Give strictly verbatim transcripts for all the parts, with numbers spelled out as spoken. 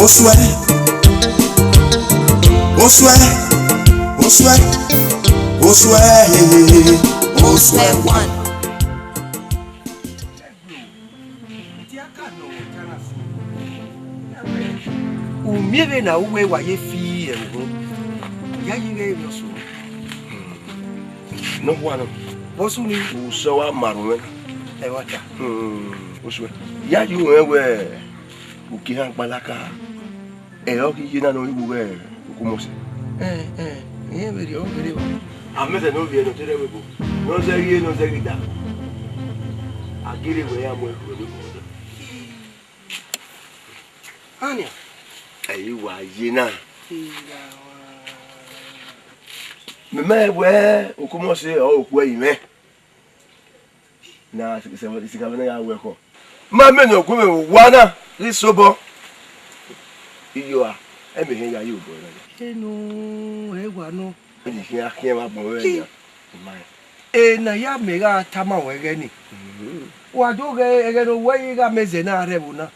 Osuẹ, osuẹ, osuẹ, osuẹ, hehehe, osuẹ one. U miẹn vbene a ru wẹ wa ye fi ẹvbo uhunmwu, ya ye ighẹ emwi ọso. Nọkhua nọ, vbọ sunu, usọ wa ma rhunmwẹ na. Ẹmwata. Hmm, osuẹ, ya ye uwẹ wẹ uki ehan gbalaka, ẹ ọ ghi ye na ne ọ ru wẹ ukumọse. Ẹ, ẹ, irẹn vberriọ, ọ vberriọ. Amẹsẹ ne ọ viẹ ne ọ te rre ẹvbo ebo, ne ọ zẹghe ne ọ zẹghe da, a gere wẹ ya mu ẹre rhie ẹvbo ebo. Ania. Ẹ i wa ye na. Mẹ ma wẹ ukumọse ọ okhuo ẹre mwẹ. Na isikavbe na ya ru ẹkhọ. Ma mẹ ne ọguọmwẹ vbe owa na ghi sobọ. Iyo a, ẹ mẹ hẹn ya ye obọ na. Enu, ẹ wa nọ. Eni khian khian vbe agbọn mwẹ nian. Ima rẹn. Ena ya mẹ gha tama ruẹ ẹghẹ ni. Wa do ghẹ ẹghẹ ne owẹ i gha mẹ zẹ na rre ẹvbo na.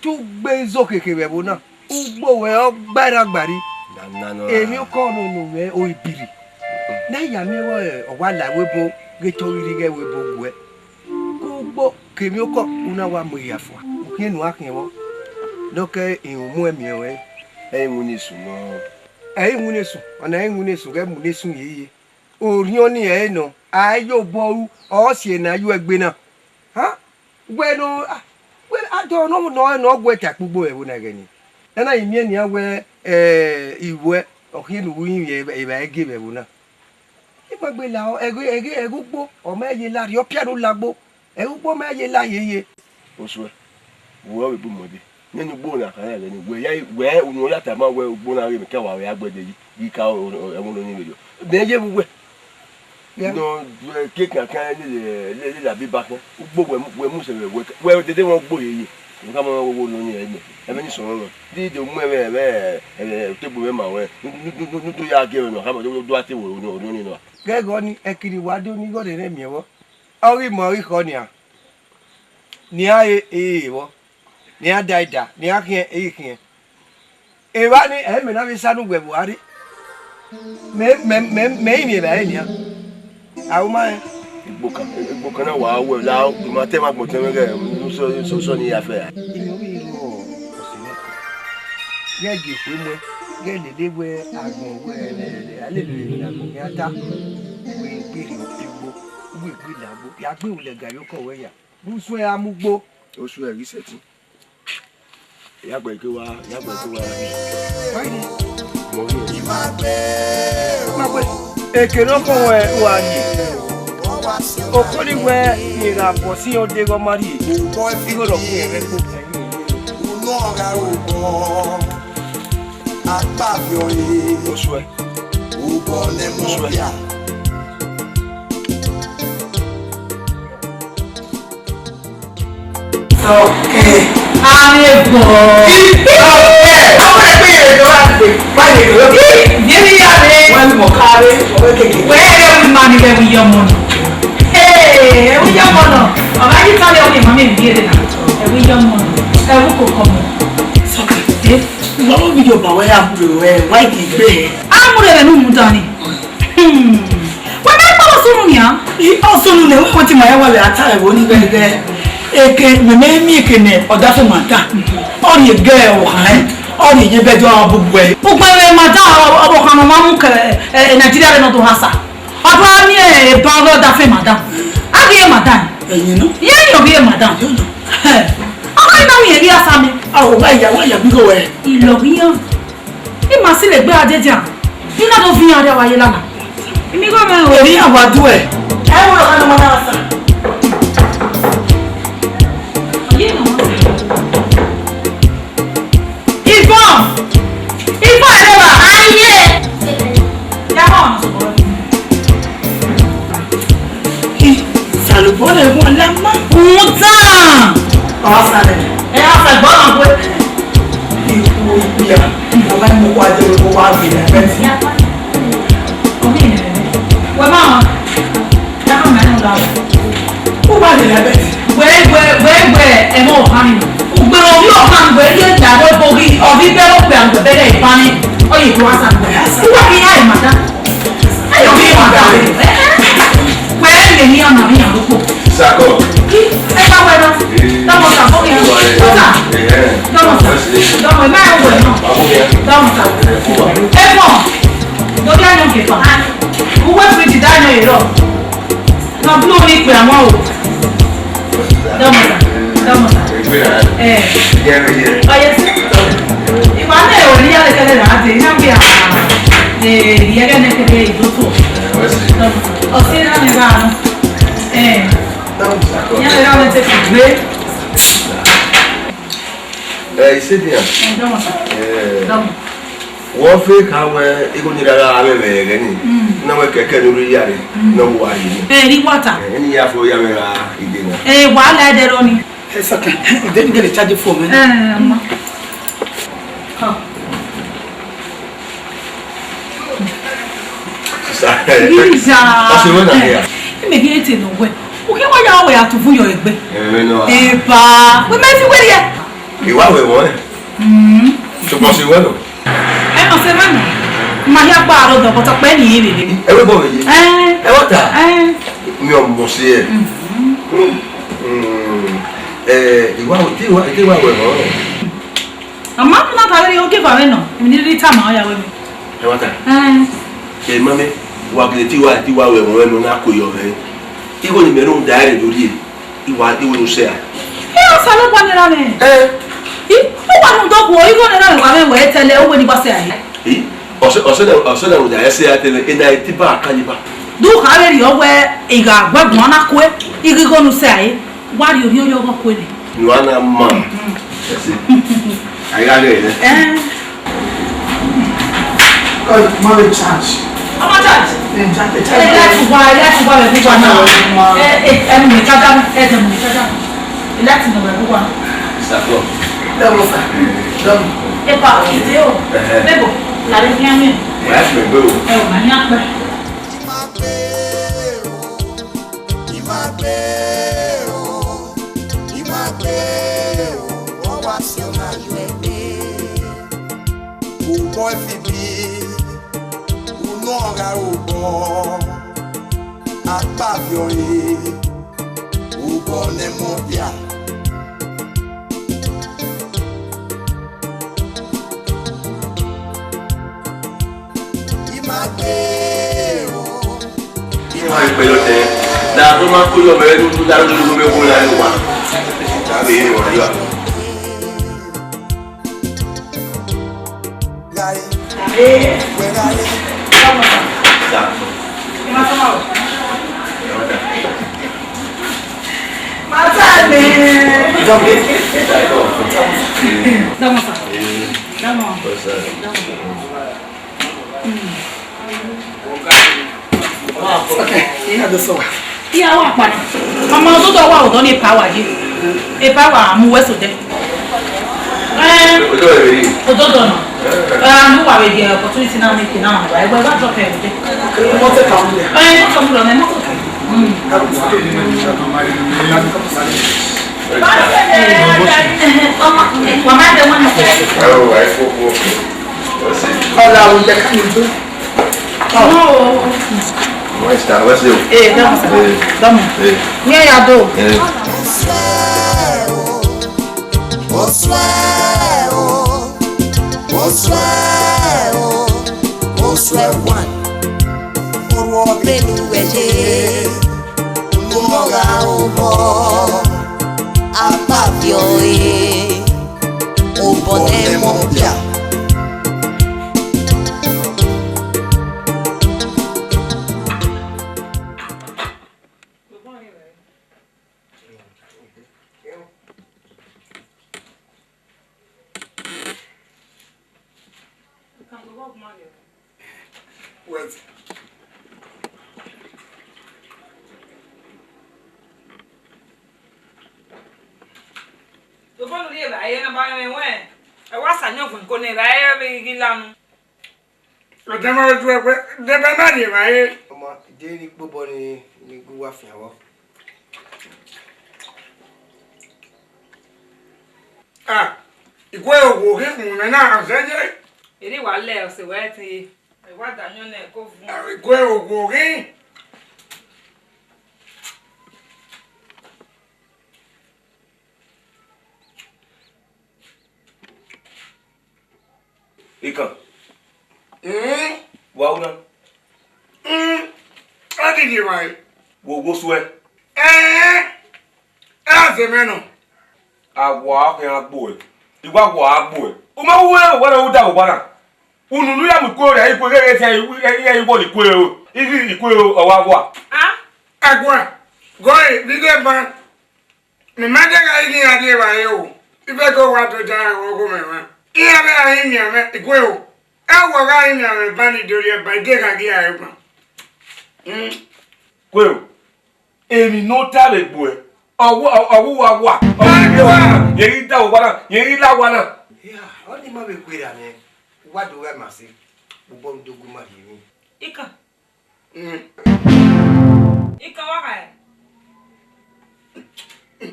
Te u gbe izo khekhe vbe ẹvbo na, ugbo ruẹ ọ gba erha gba rri. Na, na, no, emwiokọ nọ ne u mwẹ o i biri. Ne a ya miẹn vbe ọ wa la ẹvbo ebo, ghe te ọ ghi rhie ighẹ ẹvbo ebo guẹ. Ke ugbo ke emwiokọ, u na wa mu ehia fua, u khian ne u gha khian vbọ, ne ọ ke irunmwu ẹmiẹn ruẹ. Ẹ i winna esu nọ. Ẹ i winna esu, ọna ẹ i winna esu, ghẹ mu ne esu yeye. Orhiọn ni ẹre nọ, a i ye obọ ru, ọ si ena ye uẹ egbe na. Ha? Wẹ ne ọ, ah, wẹ adọ nọ, nọ, nọ guẹ ta kpugbo vbe ẹvbo na ẹghẹ ni. Ne a na i miẹn nian wẹ, eh, iwẹ, ọ khian ne u rinmwian evba ẹgie vbe ẹvbo na. I ma gbe la ẹghẹ, ẹghẹ, ẹghẹ ugbo, ọ ma ye la rrie, ọ pian ne u lagbo, ẹghẹ ugbo ma ye la yeye. Osuẹ, wẹ ọ vbe bu mọ dee. Nene ugbo na kha ẹghẹ ni, wẹ ya, wẹ unu ya tama wẹ ugbo na ghe mẹ ke wa ya gbẹdẹ yi, ghi ka ẹvbo ne ọ yin vberriọ. Mẹ ye vbe uwẹ. Yeah. Nọ, ẹ, ke kankan lele, lele, lele abiba khian. Ugbo wẹ mu, wẹ mu sẹ vbe wẹ, wẹ dede wọn ugbo yeye. Wẹ ka ma wo wo nọ ni ẹmẹ. Ẹmẹ ni sọnrọn nọ. Di de mu ẹmwẹ, ẹmwẹ, ẹmwẹ, otobọ mwẹ ma wẹ. Nu, nu, nu, nu, nu do ya gie nọ, ka ma do, do a te wo nọ, nọ ni nọ. Gẹgọ ni, ẹkiri wa do ni gọdẹ ne miẹn vbọ. Ọ ghi mọ, ọ ghi khọ nian. Nian re, e vbọ. Nian da ida, nian khian, e khian. Evba ni, ẹ mẹ na vbe sa ne uwẹ vbe uwa rre. Mẹ, mẹ, mẹ, mẹ i mwẹ evbare nian. A ru ma rẹn. Egbokan, egbokan na wa wẹ la, ima te ma gbọn tẹn mwẹ ghẹ, sọ, sọ, sọ ni ya fẹ ra. Iyẹn vbe ru ọse nẹ. Ghẹ gie okhuo muẹn, ghẹ lele wẹ agbọn wẹ, a lele emwi ne agbọn khian ta. Wẹ gbe rhie ọpia ugbo, wẹ gbe lagbo, ya gbe wulẹ ga ye okọ wẹ ya. Vbe usun a mu ugbo. Osuẹ ghi sẹtin. Ya gbe ke wa, ya gbe ke wa. Mọ ghi. Ma gbe. Eke ne ọ kọ wẹ uwa ni. Okori wẹ, rhie gha bọ si ọ deghẹ ọ ma rhie. Igho rọ khin ẹghẹ kpo. Unu ọgha obọ, akpavio re. Osuẹ. Obọ ne mu ọbia. Ọkẹ. Arẹbọ. Ọkẹ. Ọkẹ pé yẹn ló wà pé. Wá lè lọ. Yémi yá mi. Wọ́n mọ̀ kárí. Ọ̀rẹ́ kékeré. Wẹ́ẹ́ rẹ̀ wí máa ní kẹ́ wí yọmọ nù. Ee, ẹ wí yọmọ nù. Ọ̀gá yìí sáré ọmọ ìmọ̀ mi ń bí èrè náà. Ẹ wí yọmọ nù. Ẹ wú kò kọ mọ. Sọkè. Ẹ? Lọ́wọ́ mi yóò bá wẹ́ẹ́ àbúrò ẹ̀ wáìdì gbé. Àmúrò ẹ̀ ló mú dání. Hmm. Wẹ mẹ kpọrọ sunu nia? I, ọ sunu nẹ, wẹ ti ma ya wa vbe ata ẹvbo ni gẹgẹ. Eke, mẹ mẹ miẹn eke nẹ, ọ dafe ma ta. Ọ rhie gẹ ọkhan ẹn, ọ rhie ye bẹdẹ ọ bubu ẹre. Ugbẹn vbe ma da, ọ, ọ, ọkhan nọ ma mu kẹ, ẹ, ẹ, Nigeria vbe nọ do ha sa. Ọ do a miẹn, ẹ, eba ọghe ọ dafe ma da. A ghi ye ma da. Ẹyin nọ? Iye ni ọ ghi ye ma da. Ẹyin nọ? Ẹ, ọ gha na miẹn ghi a sa mi. A, ọ gha ya, wa ya gbe igho wẹ. Ilọghian. I ma si lẹ egbe a dede a, I na do viọ iran rria wa ye lala. Imi gho mwẹ o. Eri iran wa duẹ. Ẹ wo lọ ka nọ ma na sa. Ọ ye nọ. Ivon! Ivon, ẹ wa. Aye! Ya ma ọmọ sọ̀rọ̀ ni. Salubọ lẹ wọn la ma. Utan. Ọ sẹ nẹ. Ẹ, ọ sẹ gbọdọ gbe. Ikú ìpìyà, ọmọ ẹ mú wá jẹ kó wá gbé ẹ bẹ́ẹ̀ sí. Wẹ ma, ẹ ma mẹ nọ la. Ó wá gbé ẹ bẹ́ẹ̀ sí. Wẹ, wẹ, wẹ, wẹ, ẹ mọ ọkàn mi. Ugbe orí ọkàn mi, wẹ, yóò dàgbé borí, ọbí Ẹ ma wẹ nọ. Dọmọ sa. Ẹ fọ. Do ya nọ ke fa. Uwe fridge da nọ yẹrẹ. Na blo ni kpe amọ o. Dọmọ sa. Dọmọ sa. Eh. Ọyẹ si. Iwa ne o ni ya le kẹlẹ la de, na bi a. Eh, yẹgẹ ne kẹlẹ idoto. Dọmọ sa. Ọsẹ na mi ba nọ. Eh. Dọmọ sa. Ya le ra wẹ te kugbe. Eh, Isedian. Eh, dọmọ sa. Eh, dọmọ. Wẹ ọ fe ka wẹ igho ni rara avbe ẹghẹ ni. Mm. Na wẹ kẹkẹ ne u rre iyare, mm, ne ọ wa yi ni. Eh, ni wata. Eh, eni ya fo ya mwẹ ra ide na. Eh, wa la ẹdẹ rọ ni. Eh, Satan, ide ni gele charge phone mẹ. Eh, ma. Ha. Sister, eh, Giza. Ọ se wẹ na hia. Ẹ mẹ ghi ete nọ wẹ. U kẹ wa ya wẹ atuvu yọ egbe. Eh, mẹ nọ. Eh, ba. Wẹ mẹ fi wẹ ya. Iwa wẹ wọ. Mm. Sokpan ọ se wẹ nọ. Ẹ, ọ se wẹ nọ. Ma hia gba aro dọ, but ọkpẹ ni ẹ vbe. Ẹ vbe bọ vbe ye. Eh. Ẹ wọ ta. Eh. Mi ọ mọ si ẹ. Mm. Mm. Eh, iwa, ike iwa, ike iwa wẹ họn. Ama tuma ta vbe rhie oke eva vbe nọ, emwi ne I rhie tama ọ ya wẹ mẹ. Ẹ wa ta. Ẹ, ma mẹ, wa gele te iwa, te iwa wẹ họn, ẹ nọ na ko yọ mwẹ. Igho ni mẹ rhunmwuda ẹre do rhie, iwa, igho ni sẹ a. Ẹ, Osanobua ne erha mwẹ. Ẹ. I, u wa rhunmwuda okuo, igho ne erha mwẹ wa mwẹ wẹ tẹlẹ, uwẹ ni gba sẹ a. Ẹ, ọsẹ, ọsẹ na, ọsẹ na rhunmwuda ẹre sẹ a tẹlẹ, ena ẹtin ba a kan ni ba. Do kha vbe rhie wẹ, I gha gu ẹguan na kue, I ghi igho ne u sẹ a. Wa rhie orhiọn yọ ọghọ kue nẹ. You are now man. That's it. I got it. Eh? Oh, mommy charge. Ọmọ charge. Eh, charge, charge. Eh, láti wá, láti wá, lẹ́kùn wá náà. Charge, ma. Eh, eh, ẹ mú mi kájá, ẹ jẹ mú mi kájá. Láti nà wẹ̀ wá. Mister Four. Double, sir. Double. Ẹ pa ìdè o. Ẹhẹ. Bẹ́ẹ̀ bọ̀, làrí fi hàn mí. Wàá fi gbé o. Ẹ ò máa ní àpẹ. I ma gbe o, I ma gbe o, I ma gbe o, ọ wa si ọna yọ egbe. Obọ Efibi, unu ọghe obọ, akpavio re, obọ ne ẹmwẹ ọdia. I ma gbe o. I ma gbe o tẹ. Na do ma ko yọ mẹ, do da do mẹ ko la yo wa. Ta be ni wa yo. Gai. Wẹ gai. Sa. Mata ni. Dọmọ sa. Dọmọ. Dọmọ. Okay, iya do so. Iya wa pa na. Ọmọ ọdọdọ wa ọdọ ni epa wa ye. Epa wa mu wẹ so dẹ. Eh. Odo ẹ ri. Ododo na. Eh, nu wa we the opportunity now make na wa. Ẹgbẹ wa drop ẹ dẹ. Mọtò kan mu dẹ. Eh, mọtò mu dẹ, mọtò kan. Mm. Wa ma dẹ wọn. Ẹ o, ẹ fo fo. Ọla wo yẹ ká mi dún. Where's that? Where's the Eh, dọmọ sa. Eh. Dọmọ. Eh. Nye ya do. Eh. Osuẹ o, osuẹ o, osuẹ o, osuẹ one. Orhu ọghe ne uwẹ ye, unu ọghe obọ, akpavio re, obọ ne ẹmwẹ ọdia. Wait. Obonu rhie vbe aye na ba mwẹ wẹn, ẹ wa sa yọnvun ko ne vbe aye vbe ghi lanu. Ọdẹmwẹ otu ẹkpẹ, dẹbẹ ma rhie vbe aye. Ọma, de ni kpobọ ni, ni gu wa fian vbọ. Ah, ikue owo ghi mu mwẹ na, ọ sẹ ye. Erriọ wa lẹ ọse wẹ ẹtin ye. Ẹ wa da yọn nẹ ko vun. Ah, ikue owo ghi. Ikan. Mm. Wa una. Mm. A di ye wa. Wo wo suẹ. Eh. A se mẹ nọ. A wa khian gboe. I wa wa gboe. U ma wu wẹ wẹ u da vbe owa na. Unu ne u ya mu ikue rẹ ikue ghẹ ghẹ tian iwọ ni ikue o. Ighi ikue o, ọ wa wa. Ah? Agua, gọe, vbe ighe ban. Mẹ ma de gha ighi iran rri evbare o. Ife ke owa do da ẹre ọghe mwẹ mwa. Iran vbe a i miẹn mwẹ ikue o. Ẹ wọ gha i miẹn mwẹ ban ni do rhie ba, I de gha gie ẹre ban. Mm. Kue o. Emwi ne ọ ta vbe egbe uẹ, ọ wu, ọ wu uwa wa, ọ wu ivbi uwa na, yẹn ghi da owa na, yẹn ghi la owa na. Ya, ọnii ma vbe kue ra nẹ, uwa do gha ma sẹ, obọ do gu ima rhie emwi. Ikan. Mm. Ikan wa kha ẹ?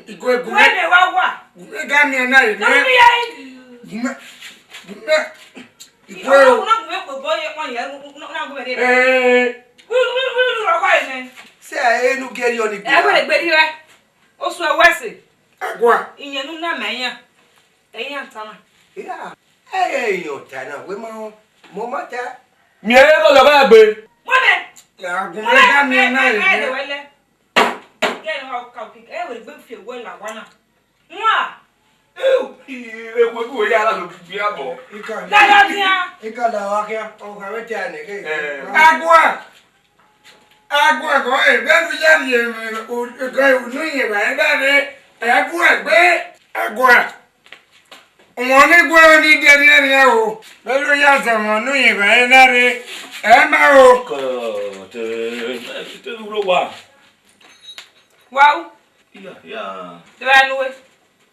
Igue gu Wẹ mẹ, mẹ wa wa. Gu mẹ ga miẹn na re. Tọ mẹ. Gu mẹ, gu mẹ. Igue o. Una gu mẹ kpo obọ ye kpọn ye, una gu mẹ rre. Eh. Wi, wi, wi, wi, rọkhọ ẹnẹ. Sẹ enu geri ọni gbe. Ẹ wẹ gbe rri rẹ. Osuẹ wẹ ẹse. Agua. Iyẹn ne u na ma iran, ẹ iran tama. Ya, ẹ i re iran ta na, wẹ ma rẹn, mẹ ọ ma ta. Miẹn ẹre lọlọ gha gbe. Wẹ mẹ. Ya, gu mẹ ga miẹn na re. Wẹ lẹ. Gẹ ne wa ka oki, ẹ wẹ gbe fi wẹ la wa na. Nwa. Ewu, ewu, ewu ya la lo bi abọ. Ikan. La ya dia. Ikan da wa kia, ọ ka vbe te a nẹ ke. Eh. Agua. Agua ko e be lu ya ye me, o ko unu ye ba e ba re. Agua gbe. Agua. Wọn ni gbe ni de ni ni o. Be lu ya zẹ wọn nu ye ba e na re. Ẹ ma o. Ko te, te lu ro wa. Wow. Iya, ya. Te ba nu we.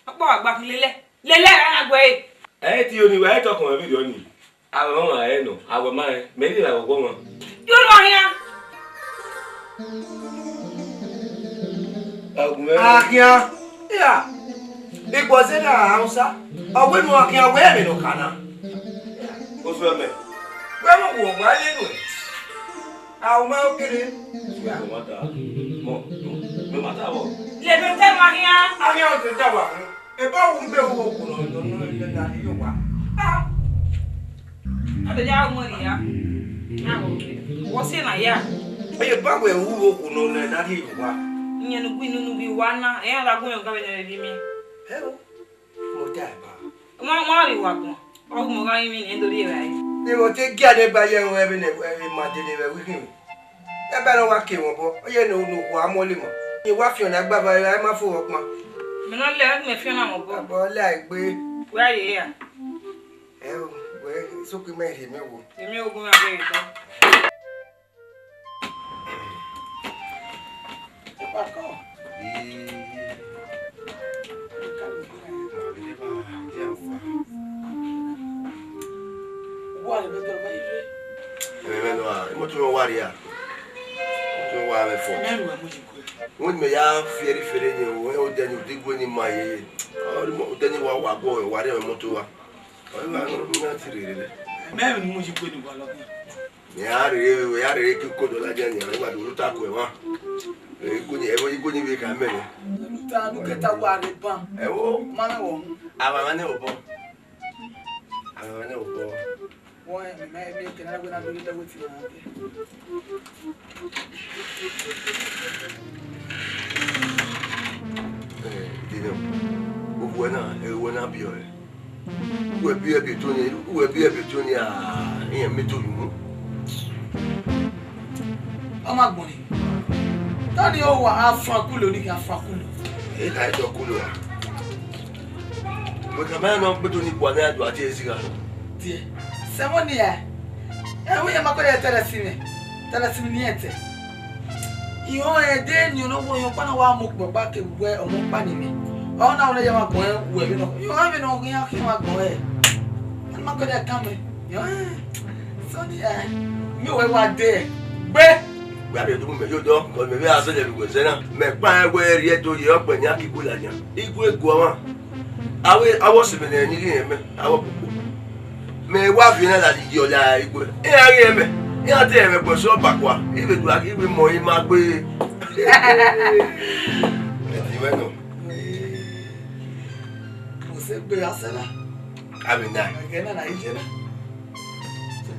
Ọkpọ wa gba lele. Lele ra na gbe. Ẹ ti oni wa, ẹ tọkọ mẹ video ni. Awẹ ọmwa ẹ nọ, awẹ ma rẹn, mẹ rhie vbe ọghọ ọmwa. Yo nọ hian. Agun mẹ. Akhian, ya. Igbọzẹ na Hausa. Ọ wẹ nu akhian wẹ ẹmwẹ ne ọ ka na. Osuẹmẹ. Wẹ mọ wo wa ye nuẹ. Ahụ ma okere. Mọ, mọ, mọ ma ta vbọ. Lebe te ma hian. Akhian ọ te da wa. Ebe ọ wu mbe wu okhuo nọ, nọ, nọ, nọ, na rhie owa. Ah. Ade ya mu ria. Na wo ke. Wo se na ya. Ebe ọ wu okhuo nọ, nọ, na rhie owa. Iyẹn ne u gbe inu ne u gbe wa na, iran la gu mwẹ ọga vbe ne ọ rhie miẹn. Ẹ o, mo da ẹ ba. Wan, wan rri wa gbọn. Ọ gu mwẹ ọga rinmwian ne do rhie evbare. Vbe ọ te gia ne ba ye ẹre vbe ne, ẹ, ma dele vbe wighin. Ẹbẹre ne ọ wa ke mwẹ obọ, ọ ye ne unu okhuo a muọlọ ima. Iyẹn wa fiọn ne a gba vbe a ma fo ọkpan. Mẹ ne ọ lẹ, mẹ fiọn na mwẹ obọ. Abọ lẹ egbe. Wẹ a ye ya. Ẹ o, wẹ, sokpan ima rhie mẹ wo. Emwi ogun na vbe re tọ. Ẹmwẹ mwẹ nọ, imoto mwẹ wa rria. Imoto mwẹ wa mwẹ fọ. Wẹ ne mẹ ya fiẹrẹ fẹrẹ yẹn o, odẹ ni odẹ gue ni ma yeye. Odẹ ni wa wa guọ, wa rrie imoto wa. Ọ ghi gha nọ, ne a ti rherhe nẹ. Mẹ vbe ne u mu yi gue ni wa lọ. Mẹ a rherhe vbe, a rherhe ke uko dọlọ dia nian, ne a do ru ta ku ẹmwẹ. Ẹ, igue ni, ẹmwẹ igue ni vbe kha mẹ nẹ. Ru ta, ne u ke ta wa rre ban. Ẹ wo. Ma mwẹ wọ. Avbe mwa nẹ obọ. Avbe mwa nẹ obọ. Wọ, mẹ, mẹ, mẹ, kẹ na wẹ na do ye dẹ wẹ ti na. Eh, Daniel, ovbuẹ na, eh, uwẹ na biẹ ọre. Uwẹ biẹ biẹ eto ni, uwẹ biẹ biẹ eto ni, ah, iran miẹn eto unu. Ọ ma gbọnni. Tọni owa afankulo ni afankulo. E ka tọ kulo a. Wẹ ka ma nọ gbe eto ni kua ne a do a tie esi gha nọ. Tie. Sẹmọ ni ẹ. Ẹ wẹ ya ma kọ ya tẹrẹ si mẹ. Tẹrẹ si mẹ ni ẹtẹ. Ihọn ẹdẹ ni ọnọwo yọn kpa na wa mu okpọ kpa ke wẹ ọmọ kpa ni mẹ. Ọ na wẹ ya ma gbọn ẹ wẹ vbe nọ. Ihọn vbe nọ ghi ya khian ma gbọn ẹ. Ọ ma kọ ya kan mẹ. Ihọn ẹ. Sọni ẹ. Mi wẹ wa de. Gbe. Wẹ a rẹ do mu mẹ yo dọ, kọ mẹ vbe a sẹlẹ vbe wẹ zẹ na. Mẹ kpa ẹ wẹ rhie do ye ọkpẹ ni a ki gu ladian. Igue gu ọmwa. Avbe, avbe ọse mwẹ ne ẹ ni ghi rẹn mẹ, avbe ọkpokpo. Mẹ wa viọ na ladi ye ọla igue. Iran ghi rẹn mẹ, iran te rẹn mẹ gbọsọ bakua, I vbe dua ghi vbe mọ ima gbe. Ẹ ti wẹ nọ. Mo se gbe ya sẹ na. Avbe na. Ẹghẹ na na yi jẹ na.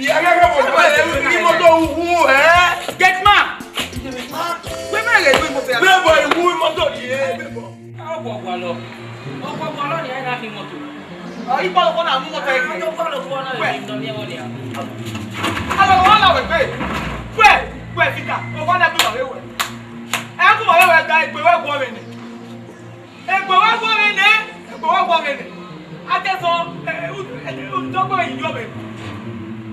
Ìyá gẹ́gẹ́ bọ̀, ẹ imoto uwu, ẹ. Gate man. Wẹ mẹ ghe imoto ya. Bẹ́ẹ̀ bọ̀, iwu imoto yìí, ẹ, bẹ́ẹ̀ bọ̀. Ọ guọgualọ. Ọ guọgualọ ni a na khin imoto. Ọ, ikpọ ọkọ na mu imoto ẹgbẹ. Ọ guọgualọ, guọgualọ ni ẹ wọlẹ a. Alo, wọ́n lọ wẹ̀ pé. Wẹ̀, wẹ̀ fika. Ọ wọ́n lọ gbé wẹ̀ wẹ̀. Ẹ kú wẹ̀ wẹ̀ da egbe wẹ̀ guọ vbe nẹ. Egbe wẹ̀ guọ vbe nẹ. Egbe wẹ̀ guọ vbe nẹ. Atẹsọ, ẹ, ẹ, u, ẹ, u, dọgbọ iyọ vbe.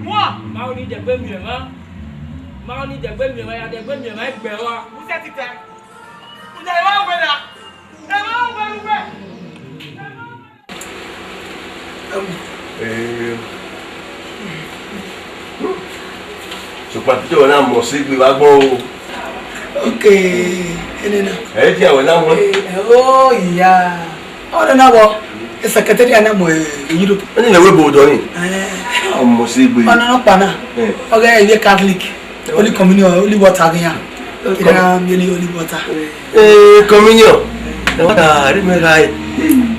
Wọ́n. Ma ọ ni dẹgbe miẹn mwa. Ma ọ ni dẹgbe miẹn mwa, ya dẹgbe miẹn mwa egbe wa. U sẹ titẹ. U dẹ wa wẹ na. Ee. Sokpan te wẹ na mọ sẹ egbe vbe agbọn o. Ok, enena. Ẹ dia wẹ na mọ. Ẹ, o iya. Ọ na wọ, secretary na mọ, eh, Europe. Ẹni lẹ wẹ bo dọ ni. Eh. Ọ mọ sẹ egbe. Ọ na pa na. Eh. Ọ ghe ye Catholic. Holy Communion, holy water ghi yan. Kira miẹn holy water. Eh, communion. Ẹ wa ta, ri mẹ gha ẹ.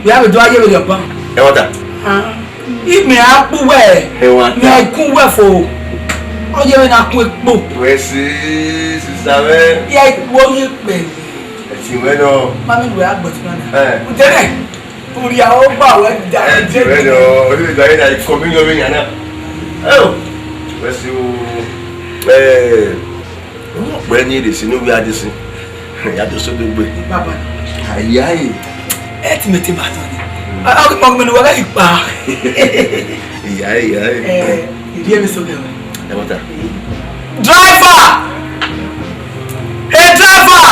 Wẹ a vbe do a ye vbe yọ ban. Ẹ wa ta. Ah. Imẹ a kpu wẹ. Ẹ wa ta. Mẹ ku wẹ fo. Ọ ye vbe na kun ekpo. Wẹ si, sista mwẹ. Ya ikpo ye kpẹ. Ẹtin wẹ nọ. Mami wẹ agbọtun na. Eh. Utere. Uria o gba wẹ da. Ẹtin wẹ nọ. Orí mi gba yẹn na ikọ mi yọ vbe yan na. Ẹ o. Wẹ si o. Ẹ. Ọkpẹ ni rre si ne ovbi Adisi. Ya do so do gbe. Baba. Ayae. Ẹ ti mete ba tọ ni. A, a, ọgimọgimọ ne uwa gha yi kpa. Iyae, iyae. Ẹ, ìdí èmi sọ kẹwẹ. Ẹ wọ́n ta. Driver! Hey, driver!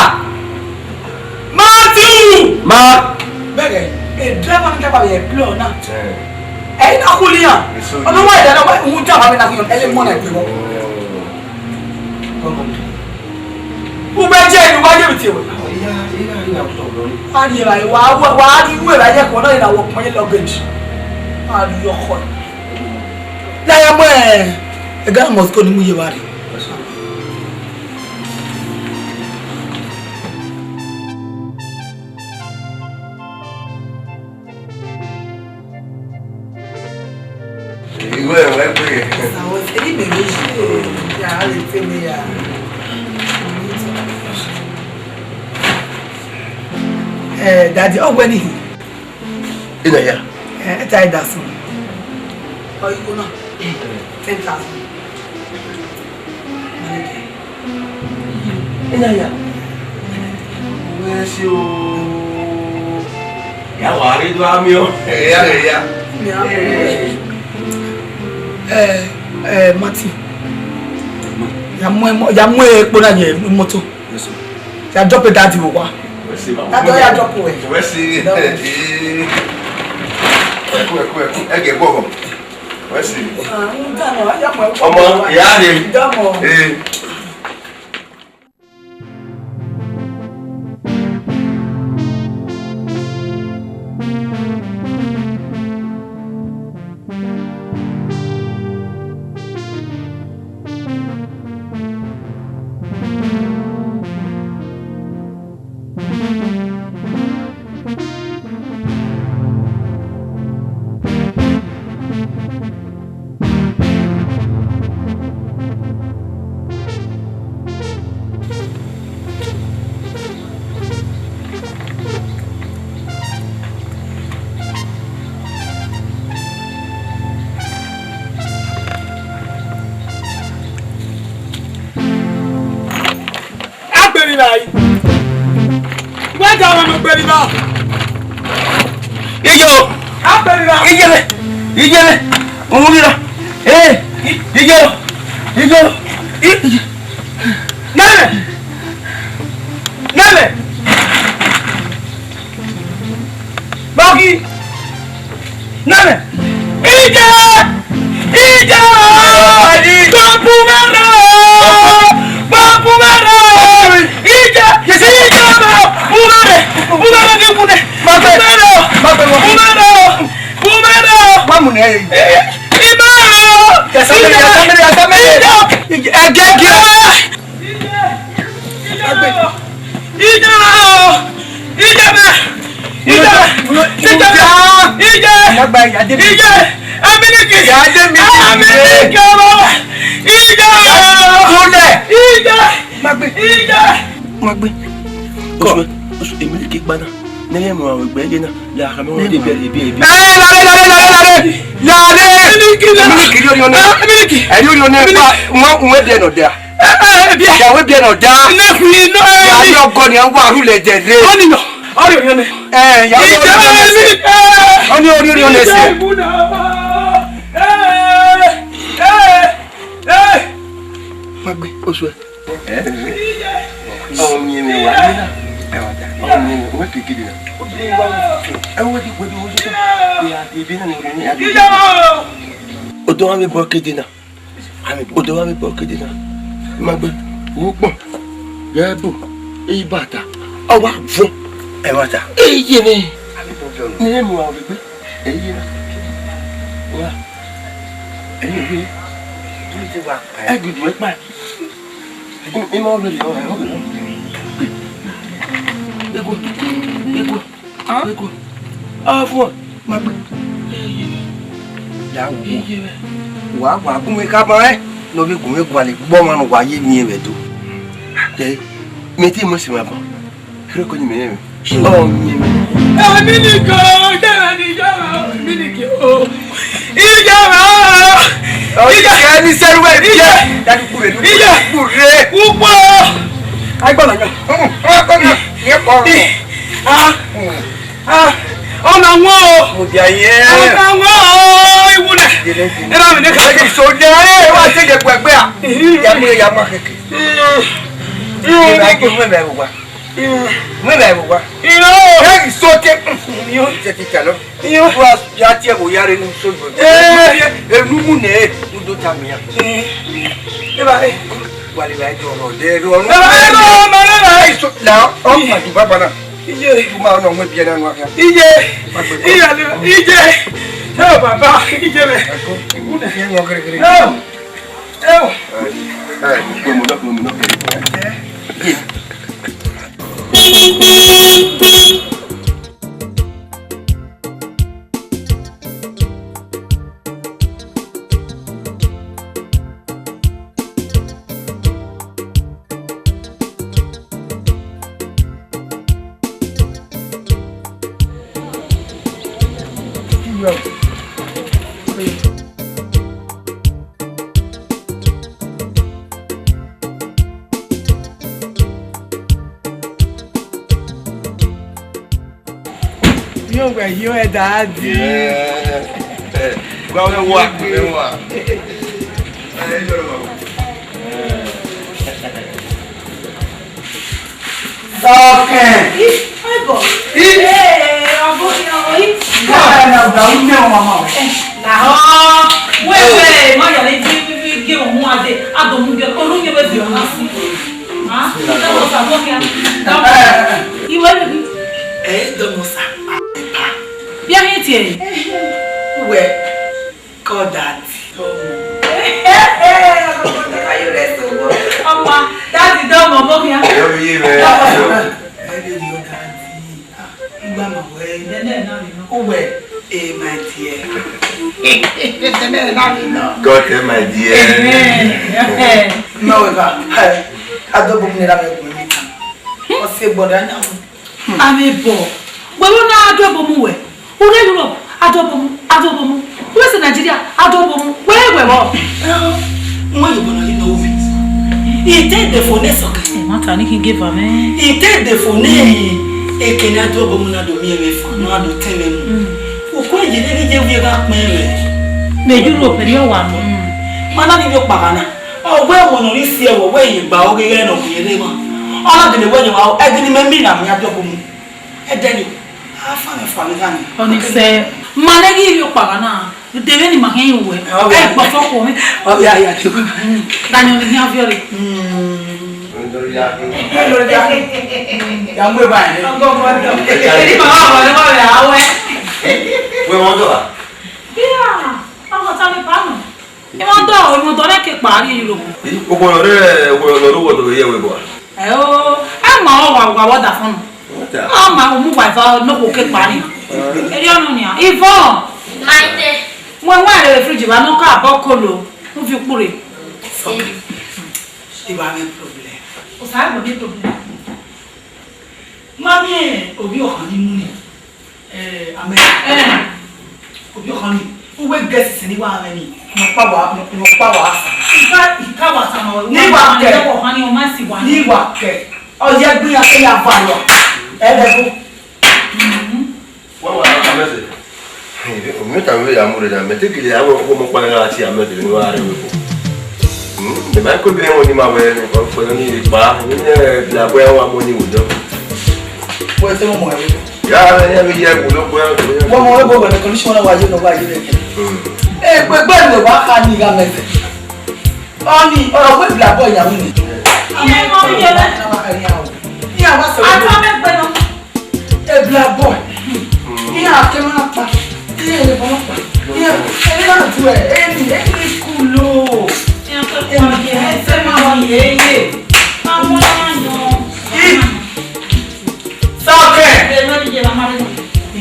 Matthew! Ma. Bẹ́ẹ̀, ẹ, driver ní kápá yẹ plọ̀ náà. Ẹ. Ẹ̀yin náà kú níyàn. Èso yìí. Ọmọ wa ìdáná, wọ́n ń jà bàbá mi náà kú yàn, ẹ lè mọ́ náà ìpè wọ́n. Come on. Ugbẹjẹ ni wa yẹ mi tie wẹ. A ri ra wa wa ri wẹ ra yẹ kọ na na wọ pọn ye luggage. A ri ọkọ. La ya mọ ẹ ga Moscow ni mu ye wa re. Igwe ẹmwẹ gbe. Sawo, eri mẹ vbe yi, ya re te me ya. Eh, daddy, ọ wẹ ni. Ina ya. Eh, eta ida sun. Ọ iko na. Ten thousand. Ina ya. Wẹ si o. Ya wa re do ami o. Ya re ya. Ya. Eh, eh, Martin. Ya mu, ya mu ekpo na ye moto. Yes, sir. Ya drop daddy wa. Wẹ si ma. Daddy, ya drop we. Wẹ si. Ẹkú, ẹkú, ẹkú. Ẹgẹ gbọgbọ. Wẹ si. Ah, n dànù, a yà mọ̀ ẹ́. Ọmọ, ìyá rẹ̀. Dàmọ̀. Ee. Agbẹrinmwi ra yi. Wẹ da ọmọ agbẹrinmwi ra. Iyo. Agbẹrinmwi ra. Iyẹlẹ. Iyẹlẹ. Òun rira. Ee. Iyo. Iyo. Nẹmẹ. Nẹmẹ. Bagi. Nene. Ije! Ije! Bọbu mẹ rọ! Bọbu mẹ rọ! Ije! Ije rọ! Umere! Umere ni kune! Umere! Umere! Umere! Wa mu ne. Imere! Yasamere, yasamere, yasamere. Ije! Ije! Ije! Ije! Ije! Ije! Ije! Ije! Ije! Ije! Ije! Aminiki! Aminiki ọmọ! Ije! Kúnlẹ̀! Ije! Má gbé. Ije! Má gbé. Oṣù, oṣù, èmi lè ké gbaná. Nẹ́yìn mọ̀ àwọn ẹgbẹ́ yẹn náà, ya àmọ́ wọn dé bẹ̀rẹ̀ ibi ibi. Ẹ, lálẹ́, lálẹ́, lálẹ́, lálẹ́. Lálẹ́. Aminiki náà. Aminiki rí orí ọ̀nà. Aminiki. Ẹ rí orí ọ̀nà pa, wọ́n, wọ́n dẹ̀ nọ̀ dẹ̀. Ẹ, ẹ, ẹ, bíà. Ìyàwó bí ẹ nọ̀ dá. Iná fi iná ẹ. Ìyàwó ọkọ ni à ń wá àrùn lẹ̀ jẹ̀ lé. Ó nìyàn. Ọ̀rẹ́ òyìn ọ̀nà. Ẹ, ìyàwó Ìjọba orí ọ̀nà ẹ̀mí. Ẹ. Ó ní orí orí ọ̀nà ẹsẹ̀. Ìjọba ìbúdà. Ẹ, ẹ, ẹ. Má gbé oṣù ẹ. Ẹ? Ọmọ mi, mi wà nínú. Ọmọ mi, wọ́n kì í kéde náà. Ẹ wọ́n ti pẹ̀lú ojú tó. Ìyá ìbí náà ni wọ́n ní àgbẹ̀. Ìjọba. Odò wa mi bọ́ kéde náà. Odò wa mi bọ́ kéde náà. Má gbé. Wọ́n pọ̀. Gẹ́gẹ́ bò. Èyí bàtà. Ọwọ́ àfọ̀. Ẹ wá ta. Èyí ni. Ní ẹnu àwọn gbígbé. Èyí náà. Wá. Èyí ni. Ẹ gbìdú ẹ pa. Ẹ mọ ọ̀rẹ́ yọ, ẹ ọ̀rẹ́ yọ. Eko, eko, eko. Ọ fún ọ, ma gbé. Ya wo. Wàá wàá kún mi ká bọ̀ ẹ́. Ne ọ vbe gu mwẹ gualọ egbe ọmwa ne uwa ye miẹn vbe Ẹdo. Ẹ, mẹ te mu ẹse mwẹ agbọn. Erriọ ko ni mẹ rẹn mwẹ. Ọ miẹn mwẹ. Èmi nìkan, ìjọba ni ìjọba, èmi nìkan o. Ìjọba! Ọ, ìjọba! Ìjọba ni sẹ́rù ẹ̀, ìjọba! Dadi kure, ìjọba! Kure! Púpọ̀! Agbọ́n náà yọ. Ọmọ wọn o. Mo di ayé. Ọmọ wọn o, iwu nẹ. Ẹ bá mi ní ká. Ẹ sọ jẹ, ẹ wá ṣe jẹ pẹpẹ a. Ya mi ya ma keke. Mo na ke mo me wa. Mo me wa. Ẹ sọ ke. Yo, ṣe ti ta lọ. Yo. Wa ya tie wo ya re nu so. Eh, e nu mu ne, nu do ta mi ya. Ẹ bá, ẹ. Wale wa jọ ọ̀rọ̀ de ro. Ẹ bá, ẹ bá, ọmọ rẹ bá. Ẹ sọ la, ọ ma ju baba na. Iye. Ju ma ọ̀nà ọmọ ẹbí ẹ na nu akẹ. Iye. Iye, iye. Ẹ o baba, iye rẹ. Ẹ kọ. Iye. Ẹ o. Ẹ o. Ẹ, ẹ, mo dọ, mo dọ. Yo, wẹ yo, ẹ dadi. Yeah. Eh, gua una guaca, una guaca. Sọkẹn. Ih, ẹ bọ. Ih. Ee, ọgọ ni ọgọ yìí. Gua na gba u ne ọmọ ma. Lahọ. Wẹ, wẹ, ma ya le gi, gi, gi ọmọ ade. Ado mu bi, olu mi wẹ bi ọna si. Ah, dọmọ sa, dọmọ sa. Iwe ni. Eh, dọmọ sa. Bia ni tie. Wẹ, call daddy. Ọmọ, daddy dọmọ, mo khian. Yo, ye, man. Daddy, daddy. Ah, ngba ma wẹ. Dede na mi nọ. Uwẹ, eh, my dear. Dede na mi nọ. God, eh, my dear. Amen. No, we ba. Hey, I don't believe that we will meet. Ọ se gbọdọ na. Amẹ bọ. Wẹ vbe na adọbomu wẹ? U rre Europe, adọbomu, adọbomu. U rre sẹ Nigeria, adọbomu. Wẹ rre wẹ vbọ? Wẹ ye bọ na ye na ovi. Ite de fo ne sọkẹn. Ẹ ma ta ni khin geva mẹ. Ite de fo ne eke ne adọbomu na do miẹn mwẹ fan, na do tẹn mwẹ mu. Okhuo ye ne ghi ye wiẹ gha kpẹn rẹ. Mẹ Europe ni ọ wa nọ. Ma na ni yo kpagha na. Ọ wẹ ẹmwẹ ne ọ rhie si ẹvbo, wẹ ye gba ọghe ighẹ ne ọ rhie rre emwa. Ọ na gele wẹ ye wa, ẹdẹ ne imẹ mina mu ya dọkọ mu. Ẹdẹ ni, a fa mwẹ fua vbe gha ni. Ọni sẹ, ma nẹ ghi rhie okpagha na, de vbene ima khian ru wẹ. Ọ ghi a, ẹ gbọtọ khuọ mwẹ. Ọ ghi a ya dee. Daniel ni khian viọ rre. Mm. Ya mu eva ẹre. Ọgọ ọgọ dọ. Edi ma wa wọlé wọlé a wẹ. Wẹ wọn dọ a? Bia, ọgọ ta ni pa nọ. Emwa dọ, emwa dọ nẹ ke kpa rrie Europe. Okhuo ne ọ rre, okhuo ne ọ rre owọdọ vbe ye ẹvbo ebo a? Ẹ o, ẹ ma ọ wa wa wọ da fọn nọ. Ọ ma umu wa eva ne okhuo ke kpa rrie. Erriọ nọ nian. Ivon. Maite. Wẹ wa rre fridge ba nọ ka bọ kolo. U viọ ukpurre. Sorry. Iba ne problem. Osa ẹ bo ne problem. Ma miẹn ovbi ọkhan ni mu ni. Eh, amẹ. Eh. Ovbi ọkhan ni, uwẹ gẹsisi ni wa mwẹ ni, ne ọ kpa wa, ne ọ kpa wa sa. Ika, ika wa sa ma wẹ. Ni wa kẹ. Ọkhan ni, ọ ma si wa ni. Ni wa kẹ. Ọ ye gbe ya ke ya va yọ. Ẹ lẹ go. Mhm. Wa wa na mẹsẹ. Omi ta mi ya mu re da, mẹ te kele ya wo mo pa na ti amẹ de ni wa re wo. Hmm, de ma ko bi wọn ni ma wẹ, ko ko ni pa, ni ne bla ko ya wa mo ni wo do. Wẹ te mo mọ ẹ. Ya, ya mi ye wo do ko ya. Wọ́n mọ ẹ bọ̀ wẹ̀ ní condition náà wáyé náà wáyé rẹ̀ kẹ́. Hmm. Ẹ pé gbẹ́ ni wàá ká ní ìgbà mẹ́fẹ̀ẹ́. Ọni, ọ̀rọ̀ wé bla bọ̀ ìyàwó ni. Ìyẹn mọ mi yẹn lẹ. Ìyá wa sọ̀rọ̀. Àtọ́ mẹ́gbẹ́ náà. Ẹ bla bọ̀. Ìyá akẹ́mọ́ náà pa. Ìyá ẹ̀rẹ̀ bọ̀ náà pa. Ìyá ẹ̀rẹ̀ náà ju ẹ̀. Ẹni, ẹni kú lò. Ìyá pẹ́ pọ̀ yẹ. Ẹ fẹ́ máa wọ yẹ yẹ. Àwọn àyàn. Sọkẹ. Ẹ lọ ní yẹ la máa rí.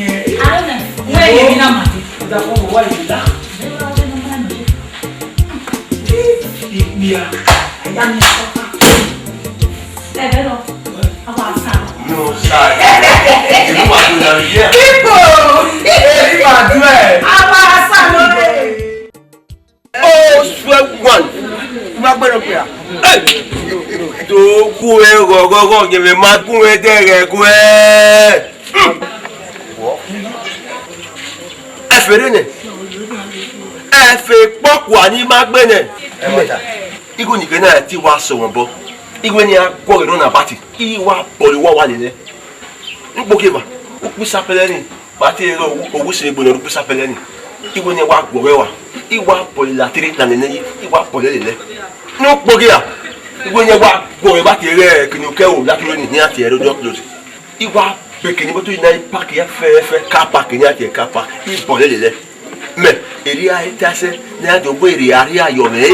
Ẹ. Àwọn ẹ̀. Wọ́n yẹ mi náà màdé. Ìdàpọ̀ wọ̀ wá ìdá. Ẹ lọ rí mi náà màdé. Yeah. Ẹ̀yà mi sọ fún un. Ẹ bẹ́ẹ̀ lọ. Àwọn àṣà. No, sir. Èmi wà tó la yẹ. People! Èmi wà tó ẹ̀. Àwọn àṣà ló rẹ̀. Oh, swear one. Má gbẹ́dọ̀ pé à. Hey! Tó kú ẹ gọ̀gọ̀gọ̀, yẹn fẹ́ máa kú ẹ dẹ́rẹ̀ kú ẹ. Ẹ fèrè nẹ. Ẹ fẹ́ kpọ́kùa ni ma gbe nẹ. Ẹ wá ta. Igho ni ghe na ti wa sọ wọn bọ. Igho ni a gọghe nọ na bati. I wa bọlọ wa wa lele. N kpo ke ba. U kpisa pẹlẹ ni. Ba ti rẹ owu se gbe nọ u kpisa pẹlẹ ni. Igho ni wa gọghe wa. I wa bọlọ la tiri na nene yi. I wa bọlọ lele. Nu kpo ke a. Igho ni wa gọghe ba ti rẹ kini u kẹ o la tiri ni ni a ti rẹ do do. I wa bẹkẹ ni moto na i park ya fẹfẹ, car park ni a tie car park, i bọlọ lele. Mẹ, erriọ a i ta sẹ, ne a do gbe erriọ arriọ yọ mwẹ.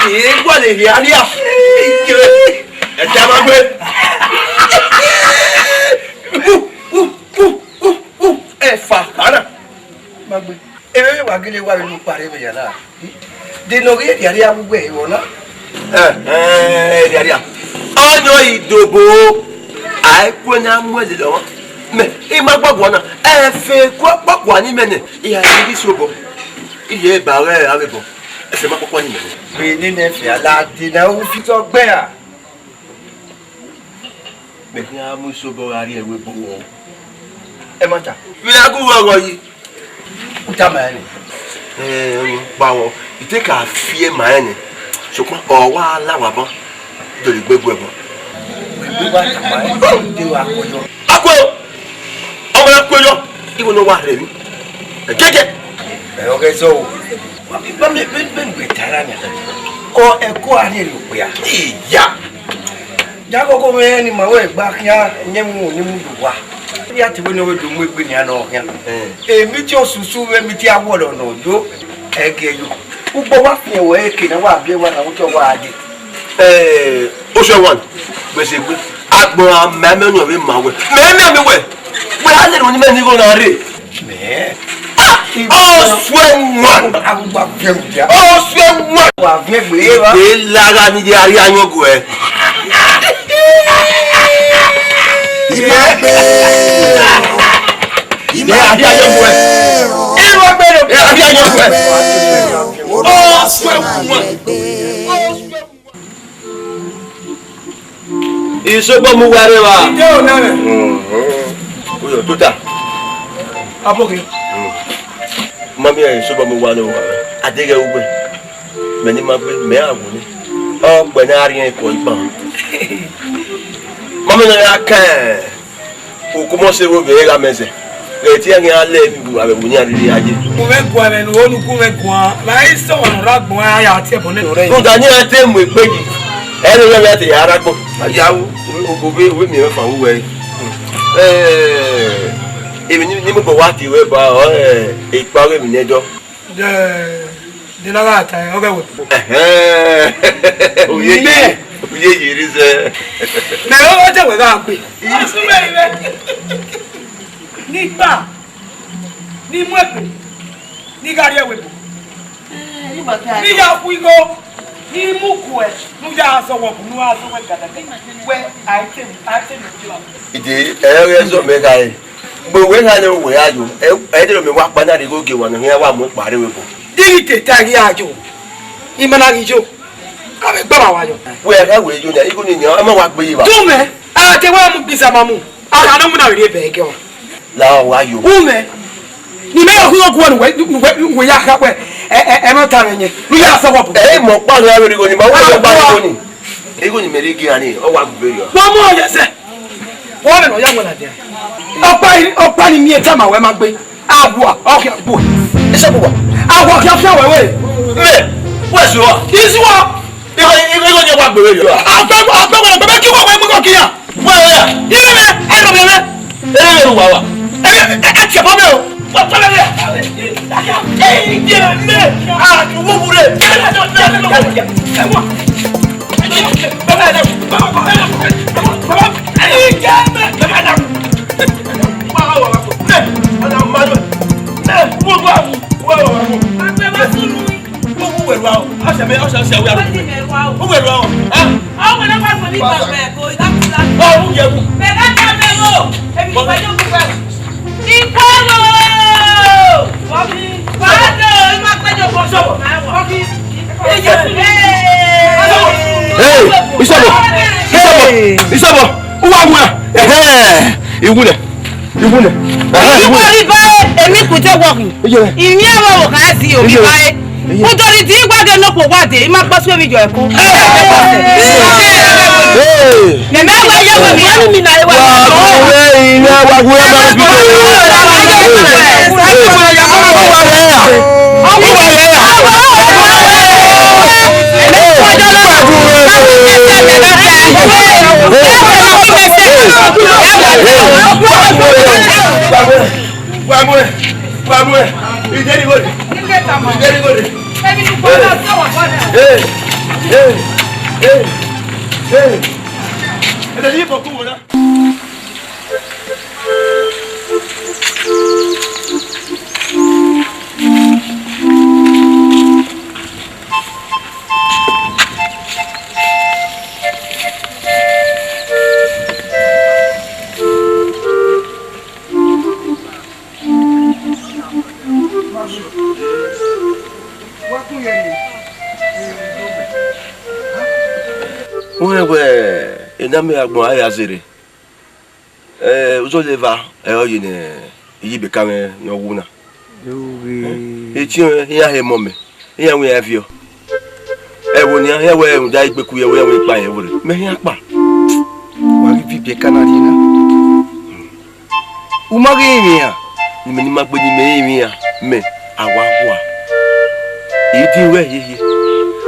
I wa le erriọ arriọ. Ẹ ta ma gbe. U, u, u, u, u, ẹ fa khara. Ma gbe. Emwi vbe wa gele wa vbe ne ukpa rre vbe ya na. De ne ọ ghi rhiarria vbe uwẹ vbọ na? Ẹ, ẹ, rhiarria. Ọyọn idobo, a i kue ne a mu ẹdẹ lọ. Mẹ, I ma gbọgbọ na, ẹ fe kua kpọkua ni mẹ nẹ, I ha ghi sobọ. I ye ba ghẹ avbe bọ, ẹfe ma kpọkua ni mẹ nẹ. Vbe nene ẹfe a la de na u fi tọ gbẹ ra? Mẹ khian mu isobọ gha rrie ẹvbo ebo. Ẹ ma ta. Vbe a gu vbe ọghọ yi? U tama ẹre nẹ. Ẹ, kpao, I te ka fi ẹe ma rẹn nẹ, sokpan ọ wa la wa ban, dọlegbe gu ẹbọ. Egbe wa tama ẹre, de wa kue yọ. A kue o! Ọ wa kue yọ, igho ne ọ wa rhie emwi. Ẹgẹgẹ. Ẹ, ọ ghẹ zọ o. Wa mi, wa mi, vbe, vbe nuẹ ta ra nia. Ọ, ẹko a rhie rhie okpia. Iya. Ya koko mwẹ ni ma wẹ gba khian, nyẹ mu ni mu do wa. Ya te wẹ ne ọ vbe do mu egbe nian nọ khian. Eh. Emiti osusu vbe emiti awọrọ nọ yo, ẹgẹ yo. Ugbo wa fian wẹ eke na wa biẹ wa na utọ wa dee. Eh, Ocean One, gbèsè gbé. Agbọn amẹ amẹ ọyàn vbe ma wẹ. Mẹ mẹ mi wẹ. Wẹ a lè rò ní mẹ ní igho na rè. Mẹ. Ah, Ocean One. Arugba fiẹn dia. Ocean One. Wa fiẹn gbe e ba. Ìgbé lára ni di arí ayọ̀gọ̀ ẹ. Ìmọ̀ pé. Ìmọ̀ arí ayọ̀gọ̀ ẹ. Ìmọ̀ pé. Ìmọ̀ arí ayọ̀gọ̀ ẹ. Ocean One. Isobo mu wa rre wa. Ide o nẹ. Oyo tota. Aboki. Ma mi isobo mu wa ne wa. Adeghe ugbe. Mẹ ni ma gbe, mẹ a wu ni. Ọ gbẹ ne a rhie ko igban. Ma mi nọ ya kan. Ukumọ se vbe gha mẹ zẹ. Ghẹ tie ẹghe a lẹ emwi gu avbe wu yan rhirhi a ye. Ku mwẹ guan mwẹ ne unu ku mwẹ guan. Ma i sẹ ọmwa ne ọ rre agbọn a ya tie ẹbọ nẹ. Rhunmwuda ne iran te mu egbe yi. Ẹ i re mwẹ te ya rre agbọn. A ya ru, ovbe ovbe miẹn mwẹ fan vbe uwẹ. Ẹ, emwi ni ni mu obọ wa tie ruẹ ba ọ, ẹ, ekpa ọghe emwi ne ẹdọ. De, de na gha ta, ọ ghẹ wẹ. Ẹhẹn. Uye yi, uye yi rre zẹ. Mẹ vbe ọ te wẹ gha gbe. Asumẹ ivẹ. Nigba, ni mu egbe, ni gha rrie ẹvbo ebo. Ni ya khu igho, ni mu kuẹ, nu ya zọ wọ bu, nu a zọ wẹ gada gada. Wẹ, a i te, a i te mu. Ide, ẹ, ẹ zọ mẹ gha re. Gbe wẹ gha ne wẹ a yo, ẹ, ẹ dẹ mẹ wa kpa na rhie igho gie wa nọ, hia wa mu kpa rre wẹ bo. Diri te ta ghi a yo, I ma na ghi yo, a vbe gba ma wa yo. Wẹ gha wẹ yo na, igho ni nian, a ma wa gbe yi wa. Tu mẹ, a te wa mu gbisa ma mu, a gha nọ mu na rhie bẹ gẹ wa. La wa yo. U mẹ, ni mẹ ya khu igho guẹ nu wẹ, nu wẹ, nu wẹ ya kha wẹ, ẹ, ẹ, ẹ ma ta mwẹ yẹn, nu ya sẹ wọ bu. Ẹ, mọ kpa rre igho ni, ma wẹ yo kpa igho ni. Igho ni mẹ rhie gie a ni, ọ wa gbe yo. Wa mu ọ yẹ sẹ. Wọ́n rẹ̀ lọ yá wọn làdìẹ. Ọ̀pá ni, ọ̀pá ni mi ẹ̀ tẹ́ màá wẹ́ máa gbé. Àwọ̀ ọ̀kẹ́ àgbò. Iṣẹ́ gbogbo. Àwọ̀ ọ̀kẹ́ ọ̀fẹ́ wẹ̀ wẹ̀. Mẹ, wẹ̀ sọ. Ìṣúwọ̀. Ìwé, ìwé, ìwé ni wàá gbèrè yọ. Àgbẹ̀, àgbẹ̀ wọ̀lọ̀ bẹ́ẹ̀ kí wọ́n wẹ̀ mú kọ́ kíyà. Wẹ̀ wẹ̀. Ilé mẹ́, ẹ lọ bẹ̀rẹ̀. Ẹ lọ wà wà. Ẹ, ẹ, ẹ tiẹ̀ bọ́ bẹ́ẹ̀ o. Wọ́n tọ́lẹ̀ rẹ̀. Ẹ, ẹ, ẹ, ẹ, mẹ́. Àdúgbò wúre. Ẹ wọ́n. Wa o, ọsẹ mẹ, ọsẹ, ọsẹ, wẹ aro. Wẹ aro. Ah. Ọ wẹ na wa gbẹ mi ba wẹ ko, i da ku la. Ọ, u ye wu. Mẹ ga ta mẹ o. Emi ko yo ku wẹ. Ikpọlọ! Wọ́kí. Wàá dé o, ẹ má pẹ́ jọ bọ́ sọ̀rọ̀. Wọ́kí. Hey, Isọbọ, Isọbọ, Isọbọ, uwa wura. Ẹhẹn, iwu nẹ, iwu nẹ. Ẹhẹn, iwu nẹ. Ìwọ rí báyé, èmi kò tẹ́ wọ̀kì. Iye. Ìyẹn wọ wò ká sí òbí báyé. Iye. Kò torí tí ìgbàgẹ̀ náà kò wá dé, ì má pọ́ sí omi jọ ẹ̀kọ́. Hey. Hey. Mẹ̀mẹ́ wá yẹ wọ̀ mí, wọ́n ní mi nà ẹ wá. Wa gure, ìyẹn wa gure, ma fi Hey, hey, hey, hey. Wẹ wẹ, enamẹ agbọn a ya zere. Eh, uzọla eva ẹre ọ ye ne iyibeka mwẹ ne ọ wu na. Etiẹn mwẹ, iran he mọ mẹ, iran wẹ iran viọ. Ẹvbo nian, iran wẹ rhunmwuda igbeku ye ẹvbo, iran wẹ ikpa rẹn vbe rre. Mẹ khian kpa. Wa ghi viọ ibeka na rrie na. U ma ghi rinmwian, ne imẹ ni ma gbe ne imẹ rinmwian, mẹ, a wa hua. Edi ruẹ hiehie.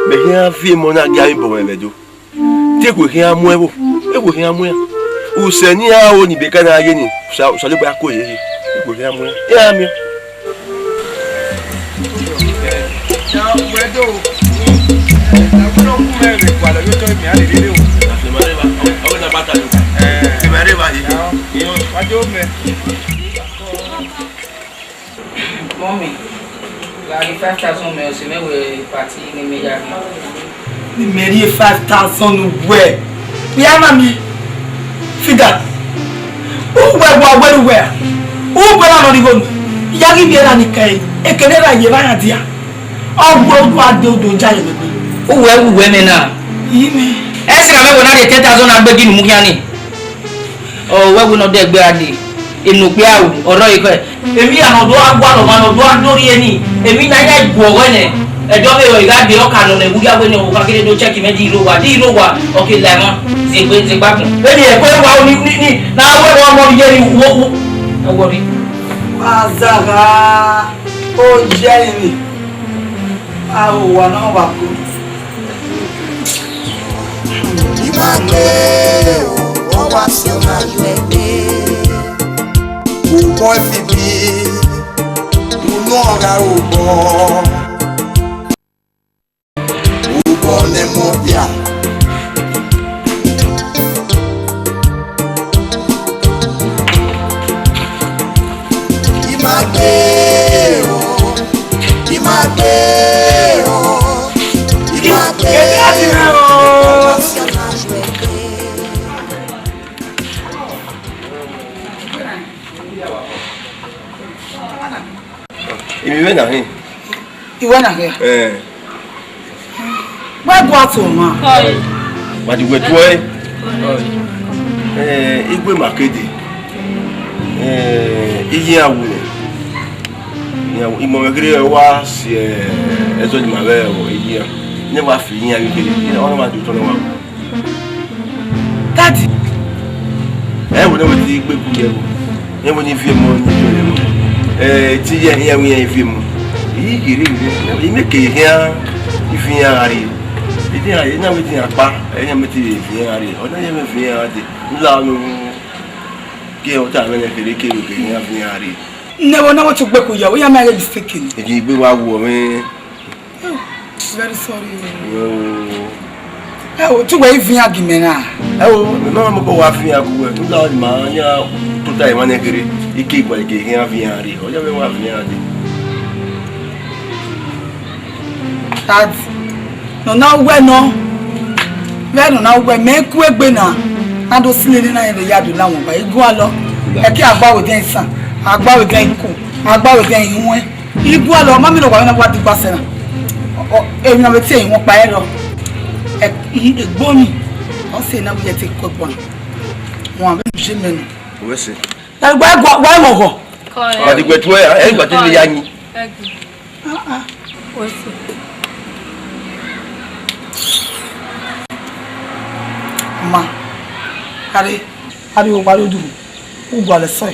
Mẹ khian viọ emọ na gie avbe ibọ mwẹ vbe Ẹdo. Te ekhue khian mu ẹvbo, ekhue khian mu iran. Usẹ ne iran ro ne ibeka na ye ni, Osa, Osanobua ya ku ehe, ekhue khian mu iran. Iran miẹn. Mummy, gha rhie five thousand mẹ, ọse mẹ wẹ party ne mẹ ya ghi. Ne imẹ rhie five thousand uwẹ. Vbe a na miẹn? Fida. Uwẹ wa wẹ uwẹ a? Uwẹ na nọ rhie igho nu. Ya ghi vbiẹ na ni kẹe. Ekene ra ye vbe a ya dia. Ọ wẹ u do a de odo ja ye mẹ gbe. Uwẹ wu uwẹ mẹ na. Iyi mẹ. Ẹsẹ na mẹ wẹ na rhie ten thousand na gbe gi ne mu khian ni. Ọ wẹ wẹ ne ọ dẹ gbe a dee, enu okpia ru, ọ rrọọ ekhọe. Emwi hia ne ọ do gha gualọ ọmwa ne ọ do gha do rhie ni, emwi na ya guọghọ nẹ, ẹdẹ ọvbehe ọ gha dee, ọ ka nọ nẹ, vbe u ya wẹ ne ọ kha kere do check mẹ, de I rre owa, de I rre owa, ọ ke la emwa, ziegbe, ziegbe agbọn. Vbene ẹko wa ni, ni, ni, ne a wẹ wa ọmọ rhie ni, wo, wo, ẹ wọrri. Wa zagha, o jẹ emwi. A ho owa ne ọ wa ko. I ma gbe o, ọ wa si ọna ye ẹgbẹ. Ukpọn Efibi, unu ọghe aro obọ. Ubọ ne mọ bia. I ma gbe o, I ma gbe o, I ma gbe o. Emwi mwẹ na hin. Iwẹ na hia? Eh. Wẹ gua to ma. Wa di wẹ tuẹ. Eh, igbe ma kede. Eh, iye awu. Imọ mwẹ gere wa si, eh, ẹzọ ni ma vbe iye. Ne wa fi iye ghi kede. Ọna ma di otọ ne wa. Daddy. Ẹ wo ne wẹ ti gbe ku ye wo. Ẹ wo ni viọ emọ ni viọ emọ. Ẹ ti ye, ẹ wo iran viọ emọ. Iyi gere gere. I mẹ ke khian ifi iran rrie. Edi iran na wẹ ti iran kpa, ẹ iran mẹ ti ifi iran rrie. Ọ na ye mẹ fi iran dee. U la nu ke ọta mwẹ nẹ kere kere ke iran fi iran rrie. Ne wo na wo tu gbe ku ye wo, ya mẹ ghe mistake ni. Edi igbe wa wo mwẹ. Very sorry. Yo. Ẹ wo, tu wẹ ivian gi mẹ na. Ẹ wo, mẹ ma mọ ko wa fi iran ku wẹ. Nígbà wo ni màá yá tó ta ìwà nẹ kéré? Ike ìgbà ike ìhìn àfihàn rè. Ọjọ́ mẹ́wàá àfihàn rè. Dad, nọ na wẹ nọ, vbe nọ na wẹ mẹ ku egbe na, na do sile ne na rẹn vbe ya do na wọn ba igualọ, ẹki agba wẹ dẹn isan, agba wẹ dẹn iku, agba wẹ dẹn ihuẹn, igualọ, ma mi nọ wa na wa digba sẹ na, emwi na vbe tie iwọn kpa ẹrọ, egbo ni, ọ sẹ na wẹ te ku ẹgbọn, wọn vbe je mẹ nọ. Wẹ sẹ. Ẹgbẹ ẹgbẹ wa ẹmwẹ ọghọ. Kọrẹ. Ọdiguẹ tuẹ, ẹ, ẹgbẹ te ne ya yin. Ẹgbẹ. Ah, ah. Wẹ sẹ. Ma, kare, kare o wa rodu. U gualọ sẹ.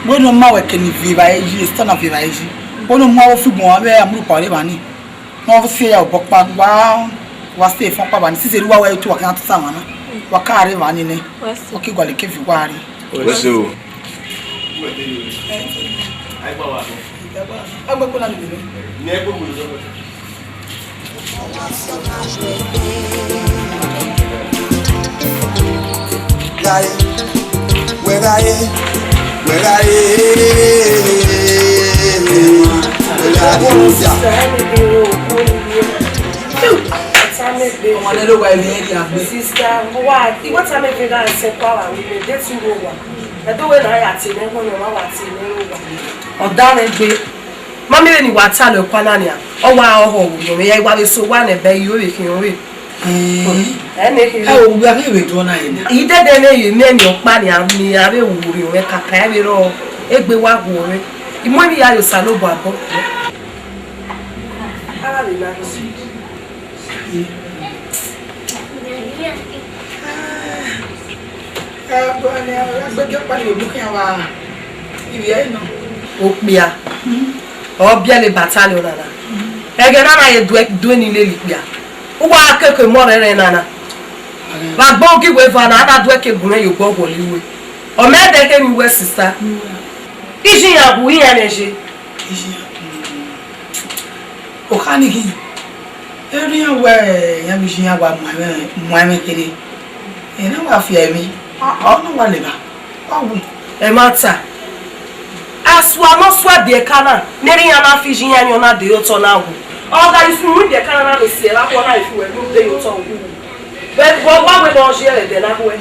Wẹ ne ọ ma wẹ ke ni viọ evbare yi, esita na viọ evbare yi. Wẹ ne ọ ma wẹ figbọn avbe amurukpa rre evba ni. Wọ́n fi ẹre ọbọ kpa, wa, wa se efọn kpa ba ni, sisi ru wa wẹ tu wa kan tu sa wana. Wa ka re wa ni nẹ. Wẹ sẹ. Wa ki gualọ ke vi wa re. Wẹ sẹ o. Agbe kpo na ni bebe. Ghae, wẹ ghae, wẹ ghae, wẹ ghae. Ọmọ ne lo wa ẹmwẹ ẹre a gbe. Sista, wa, iwẹ ta mẹ gbe gha sẹ kua wa wẹ, de tu ro wa. Ẹdẹ wẹ na ya tie nẹ, wẹ wa wa tie nẹ ro wa. Ọ da mwẹ gbe. Ma miẹn vbene I wa talọ kua na nian, ọ wa họhọ orhiọn mwẹ, ya I wa vbe sẹ owa nẹ, bẹ I ru vbe khian ọnrẹn. Ẹn. Ẹ ne khin. Ẹ, ovbi a vbe do na yena. I dẹdẹ ne I miẹn emwi ọkpa nian, ne a vbe ru orhiọn mwẹ kaka, ẹ vbe rrọọ, egbe wa gu mwẹ. I mu emwi ya ye Osanobua obọ. A gha vbe na. Okpia, ọ biẹlẹ battalion na na. Ẹghẹ na na ye duẹ, duẹ ni lele ikpia. Uwa keke mọ rẹrẹ na na. Vbe agbọn ugi wẹ eva na, a na duẹ ke gun mwẹ ye ogbọ wọlẹ iwe. Ọ mẹ dẹ khe emwi wẹ sista. Iji iran wu iran nẹ ye. Okha ni khin, erriọ iran wẹ iran vbe iye iran wa muan ẹmwẹ, muan ẹmwẹ kherhe, erriọ iran wa fi ẹmwẹ, ọ, ọ na wa leba, wa wu. Ẹmwata, asua ne ọ sua biẹka na, ne erriọ iran na fi iye iran ni ọ na de ye otọ na wu. Ọ gha isunmwu biẹka na na vbe si ẹre, akhuẹ na vbe fi uwẹ ne u de ye otọ wu. Vbe, vbe ọ wa wẹ ne ọ ye ẹdẹ na khuẹ.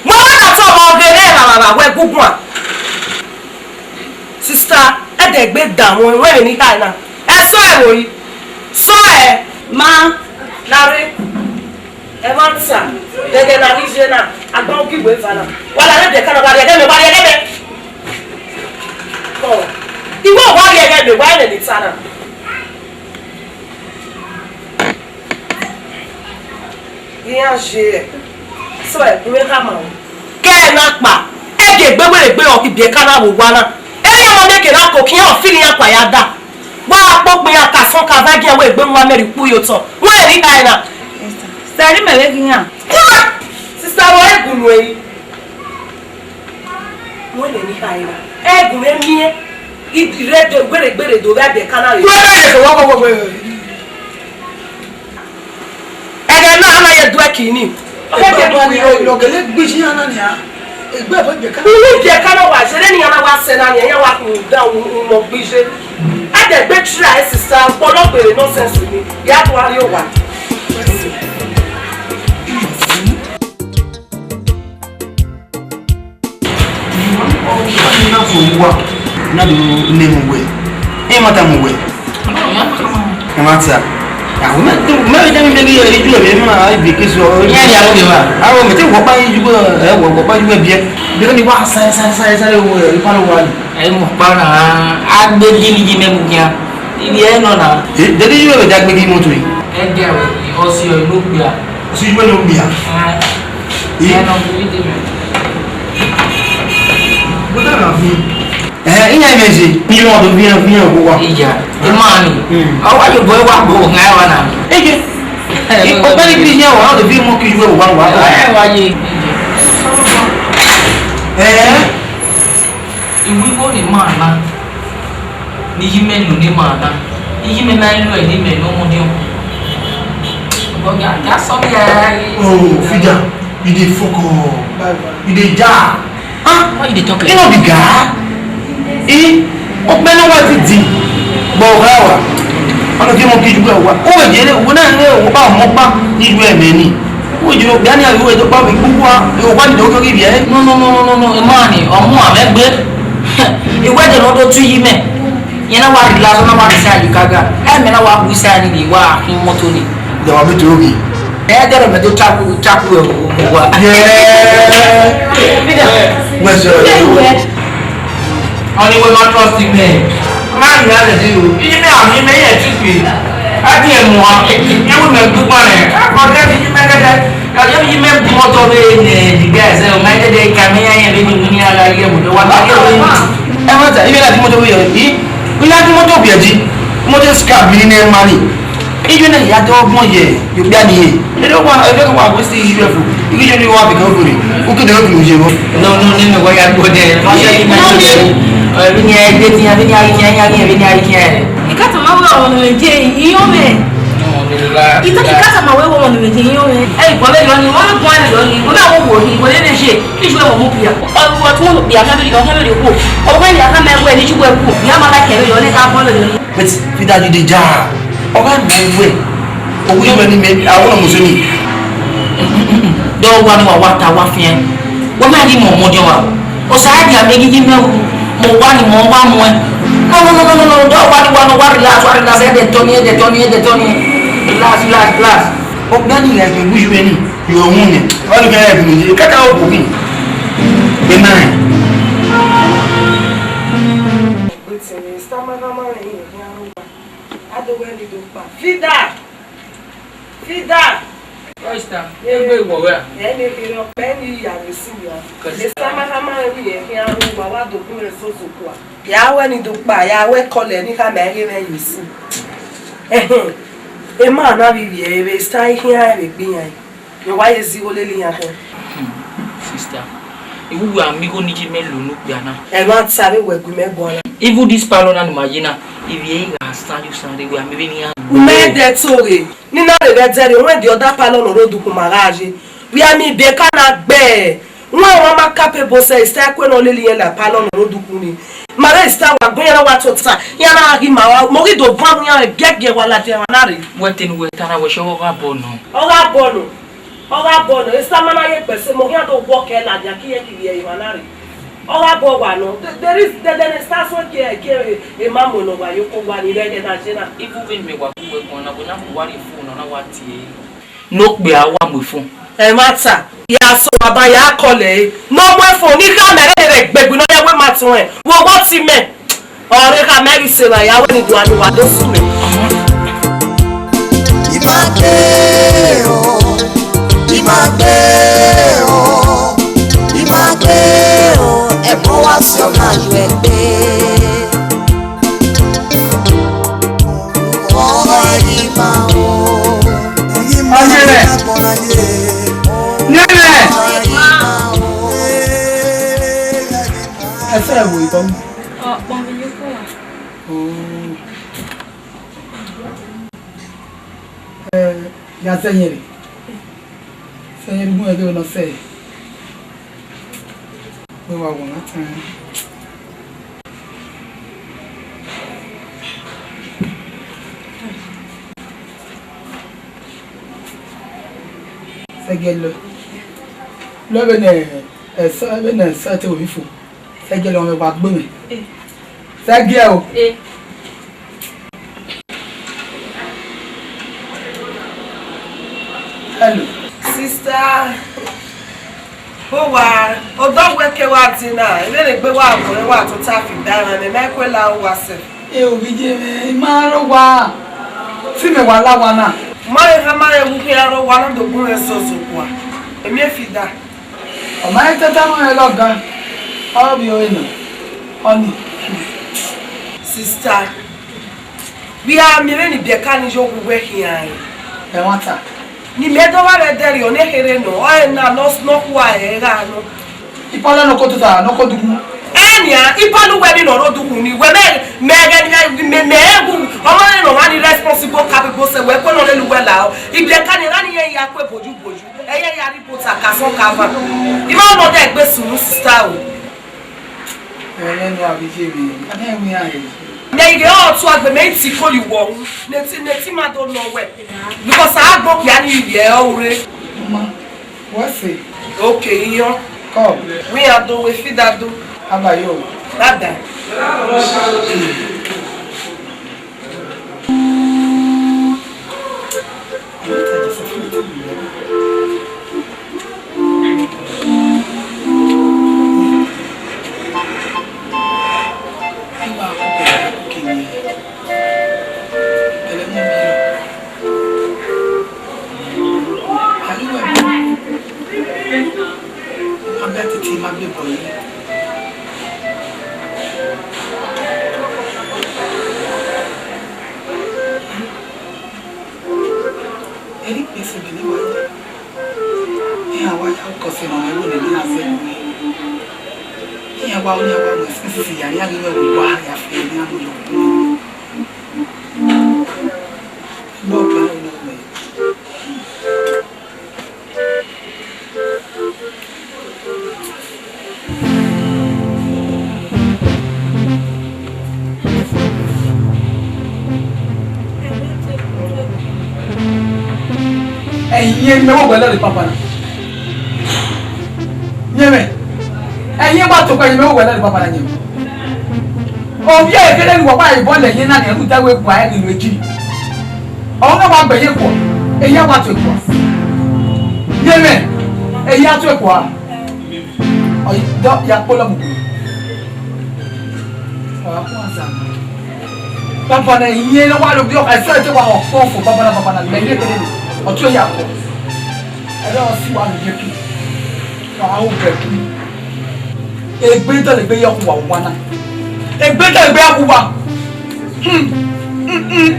Wẹ wẹ na tọ ọmọ ghe ne ẹmwata vbe wẹ guguan. Sista, ẹdẹ egbe danmwẹ, wẹ vbene I kha na. Ẹ sọ ẹ vbo yi? Sọ ẹ. Ma. Larre. Ẹmwata, ẹghẹ ne a ghi ye na, agbọn ugi wẹ eva na. Wa larre biẹka na, wa rhie ẹghẹ mẹ, wa rhie ẹghẹ mẹ. Ọ, I wẹ wa rhie ẹghẹ mẹ, wa rẹn ne I ta na. Iran ye ẹre, sẹ ẹkun mwẹ khama ru. Ke ẹre na kpa, ẹdẹ egbe wẹrẹgbe ọ ke biẹka na vbe owa na. Erriọ ọmọ neke na ko khian, ọ filo iran kua ya da. Wa gha kpokpo iran ka sọn ka va giẹn wẹ egbe wan mẹ rhie ukpu ye otọ. Wẹ rhie iran na. Sẹ ne imẹ vbe ghi iran. Sista, wẹ gu nuẹn. Wẹ ne ni kha ena. Ẹ gu mwẹ miẹn. I rre do gberegbere do vbe biẹka na re. Wẹ na ye sẹ wọ wọ wọ. Ẹghẹ na, a na ye duẹ kini. Ẹgbẹ ọdọ ni, ọ gele gbe iye iran na nia. Egbe ẹbọ biẹka. Unu biẹka na wa zẹrẹ ne iran na wa sẹ na nia, iran wa kun da unu gbe iye. A dẹ gbe try ẹ sista, ọkpọlọ gbere nonsense ni. Ya do a rrie owa. Na do ne mu wẹ. Ẹmwata mu wẹ. Ẹmwata. Àwọn mẹ tó mẹ jẹ́ mi lẹ́yìn ẹ̀rí ju ẹ̀mí mọ́ àìbí kí sọ. Yẹ́n ni àwọn ìwà. Àwọn mẹ tí wọ́n pa yín ju ẹ̀ wọ́n pa yín ẹ̀bí ẹ̀. Bí wọ́n ní wá sáré sáré sáré sáré wọ ẹ̀rí pálọ̀ wá ni. Ẹ mọ̀ pa na, a gbé gíní gíní mú kíá. Ibi ẹ nọ na. Ẹ, dẹ́ni yóò rẹ̀ dá gbé gíní mọ́tò yìí. Ẹ jẹ́ àwẹ̀, ọsẹ ọ̀ ló gbé a. Ọsẹ ìwé ló gbé a. Ẹ. Ẹ. Ẹ nọ bí dé mi. Bó dára fún. Ẹ, ìyá ẹ̀ ṣe. Bí wọn tó fi hàn, fi hàn kó wa. Ìjà. Ẹ máa nì. Hmm. Ọwọ́ yóò bọ́ wá gbọ́ ọ̀gá ẹ̀ wá nà. Ẹ jẹ́. Ẹ, ọ̀gbẹ́ni kìí yẹ wà, ó lè fi mú kí ìwé wà wá. Ẹ wá yé. Ẹ. Ìwé ìwé ni máa ná. Ni yi mẹ lo ne ma na. Iyi mẹ na lo ẹre ne mẹ ne ọmọdiọn. But ya, ya sọ mi ya. Oh, Fida, you dey fuck up. You dey ja. Huh? Why you dey talk like that? You no be guy. Eh? Ọpẹ na wa ti di. But how? Ọnọke mọ ke iye uwẹ wa. Uwẹ je ne, uwẹ na ne, uwẹ ba ọmọ ọkpa ni iye uwẹ mẹ ni. Uwẹ je ne okpia ni a, uwẹ do kpa vbe ikpokpo a, uwẹ wa ni do ghi viẹ. No, no, no, no, no, no, emwa ni, ọmọ amẹ gbe. Iwẹ de ne ọ do tu iyi mẹ. Yẹn na wa relax, ọ na wa decide ka ga. Ẹ mẹ na wa bu isa ni vbe wa khin moto ni. Ya wa bi to ghi. Ẹ dẹrẹ mẹ do chaku, chaku ẹ wa. Yeah. Where's your Ọni wẹ ma trust me. Ma rhie alẹ de o. Iye mẹ a, iye mẹ yẹ ti gbe. A ti ẹ mu ha. Iye wẹ mẹ gbugba rẹ. A kọ de iye mẹ gẹdẹ. Ka iye mẹ bu mọtọ vbe ne the guys, eh, ma gẹdẹ ka mẹ ya yẹn vbe ni mu ni a gha ye mu do wa ma ye. Ẹ ma ta, iye na di mọtọ vbe yẹ. I, iye na di mọtọ vbe di. Mọtọ scrap mi ni ẹ ma ni. Iye na ya dọ ọgbọn ye. Yo bia ni ye. Ẹ dọ wa, ẹ dọ wa we si iye fu. Iye ni wa bi ko gori. U ke de ko ye bo. No, no, ne mẹ wa ya gbo de. Ma ya ni ma ye. Ẹ bi ni a ye ti, a bi ni a ye, a ye, a bi ni a ye. Ikatama wẹ ọmọ ne je iyọn mẹ. Ita ikatama wẹ ọmọ ne je iyọn mẹ. Ẹ, ikọ vbe yọ ni, wọn kọ ẹ yọ ni. Wọn bẹ wo wo ni, wọn lele je. Iye wẹ mu bia. Ọ wọ tun bia, ka bẹ yọ, ka bẹ wo. Ọ wẹ ya ka mẹ wẹ ni ju wẹ ku. Ya ma la kẹ vbe yọ ni ka bọ vbe yọ ni. But Fida, you dey jar. Ọ gha mẹ wẹ. Owu yọ mẹ ni mẹ, I want to say me. Dọ wa ni wa wa ta wa fian. Wa ma di mọ mọ jọ wa. O sa dia me gigi mẹ wu. Mo wa ni mo wa mu ẹ. No, no, no, no, no, no. Dọ wa ni wa no wa relax, wa relax. Ẹ de tọ ni, ẹ de tọ ni, ẹ de tọ ni. Relax, relax, relax. Ọ gba ni ya ke wu ju eni. Yo mu ni. Wa ni ke ya ke ni. Kaka o bu ni. Be na. Wetin, Mister Mahamani, you hear me? Ado wẹ ni do kpa. Fida! Fida! Oyster, egbe wọ wẹ a? Ẹ ne kherhe ọkpa, ẹ ne I ya vbe sin ya. Mister Mahamani, you hear me? Wa wa do kun re so so kua. Ya wẹ ni do kpa, ya wẹ kọlẹ ni khama ẹre mwẹ ye sin. Ẹhẹn. Emwa na vbe ivbi ẹre vbe sa I khian ẹre vbe gbe iran. Mẹ wa ye zẹ igho lele iran khian. Sister, I wu wẹ a miẹn igho ne iye mẹ lo ne okpia na. Ẹmwata vbe wẹ gu mẹ guan na. Even this parlour na ne ima ye na, ivbi ẹre gha san yo san rre wẹ a miẹn vbene iran. U mẹ dẹ to ghe, ne I na rhe vbe ẹdẹ rre, wẹ the other parlour ne ọ rre odukhunmwu ma gha ye. Wẹ a miẹn ibẹka na gbe. Wẹ ọmwa ma ka pe bo sẹ, sẹ ẹkue ne ọ lele irẹn la parlour ne ọ rre odukhunmwu ni. Ma rre star wa gun iran na wa tota, iran na ghi ma wa, mo ghi do guan iran giẹgiẹ wa ladian emwa na rre. Wẹ te ne uwẹ ta na, wẹ sẹ ọghe ọ gha bọ nọ. Ọ gha bọ nọ. Ọ gha bọ nọ, Esther ma na ye kpẹse, mẹ ọ khian do wọ kẹ ladian ke irẹn kevbe emwa na rre. Ọ gha bọ wa nọ. There is, there, there is Esther so ke, ke, e ma mu nọ wa yo ko wa ni rẹ ẹghẹ na je na. Even when me wa ku wẹ guan na, wẹ na mu wa rhie phone nọ na wa tie. Ne okpia wa mu phone. Ẹmwata, ya sẹ owa ban ya kọlẹ ẹre. Ne ọ mu phone, ne I khama ẹre ne egbe gbe ne ọ ya wẹ ma tọn ẹn. Vbe ọghe ọtẹn mẹ. Ọre khama ẹre, I sẹ evba ya wẹ ne I guan ne uwa do sunu. I ma gbe o, I ma gbe o, I ma gbe o, ẹbọ wa si ọna yu ẹgbe. Ọghe I ma o, I ma gbe o, I ma o. Ẹ sẹ ẹvbo ibọ. Ọ kpọnmwẹ ye kọ wa. Oh. Eh, ya zẹ yẹn rre. Zẹ yẹn rre, gun ẹgẹ nọ sẹ. Wẹ wa wọ na tan. Sẹgẹ lọ. Lọ vbene, eh, sa-, vbene sa te obi fo. Sẹgẹ lọ, wa gbe mẹ. Eh. Sẹgẹ o. Eh. Hello. Sister, owa, odọ wẹ ke wa di na, ẹ vbe ne egbe wa bọ, wa tota fi da na, ne ma ku la owa sẹ. E ovbi ye mwẹ, I ma rre owa. Si mẹ wa la owa na. Ma rhe khama ẹre wu khian rre owa na do gun mwẹ zọzọ kua. Emwi e fi da. Ọ ma he tata mwẹ lọga. Ọ vbe ọre nọ. Ọni. Sister, vbe a miẹn vbene ibiẹka ni yo wu wẹ khian rẹn? Ẹmwata. Ne imẹ dọgha vbe ẹdẹrriọ ne kherhe nọ, ọ rẹn na ne ọ khua ẹre gha nọ. Ipa ọlọ nọ ko tota, nọ ko dugun. Ẹnia, ipa ne uwẹ ni nọ rre odukhunmwu ni, wẹ mẹ, mẹ ghẹ ni mẹ, mẹ, mẹ gu, ọmọ rẹ nọ gha ni responsible ka be gbose, wẹ kue nọ lele uwẹ la o. Ibiẹka ni gha ni irẹn ya kue boyu boyu, ẹ ya ya rhie bota ka sọn ka van. I ma nọ dẹ egbe sunu sister o. Ẹmwẹ ne a vbe ye vbe, a na ẹmwẹ iran re. Ye ighe ọ tu agbe mẹ ti ko yi wọ. Neti, neti ma do nọ wẹ. Because a gbo kia ni ye ọ re. Ma, what's it? Okay, iyọn. Come. We are do, we feed that do. How about you? Dada. Ẹre ikpẹsẹ vbe ne wa ye. Iran wa ya kọse ne ọ mwẹ ẹvbo ne a zẹ ne uwẹ. Iran wa, iran wa mu ẹsẹsẹsi ya, iran ghi mwẹ vbe uwa ya fi ne iran mu lọ gun. Ẹgbẹ ọkpa ne ọ mwẹ. Ẹyin mẹ wo wẹ lẹre papa na. Yẹn mẹ. Ẹyin wa to kpa, ẹyin mẹ wo wẹ lẹre papa na yẹn. Ovbi ẹre kene ne uwa wa re bọlẹ ye na ni, ẹre u ta wẹ gua ẹre ni ru eji. Ọ na wa gbe ye kua, eya wa to kua. Yẹn mẹ, eya to kua. Ọ yi dọ ya kpolo mu. Ọ ya kua sa. Papa na yẹn na wa lo bi ọ ka so ete wa ọ kpọ fo papa na, papa na mẹ ye kene ni. Ọ to ya kua. Ẹre ọ si wa lo ye ki. Wa ho bẹkun. Egbe dọlegbe ya ku wa wa na. Egbe dọlegbe ya ku wa. Hmm. Hmm, hmm.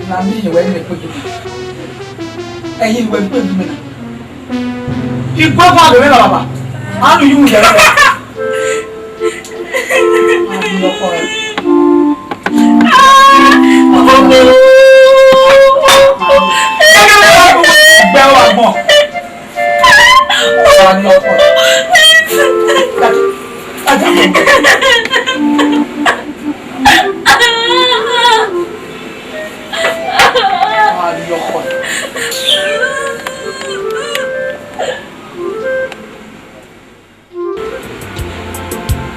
Na mi ye wẹ ne kpe gidi. Ẹyin wẹ kpe gidi na. Igwe kwa ghe vbe na baba. Anu yu mu yẹ. Gbẹ wa gbọn. Anu ọkọ. Anu ọkọ.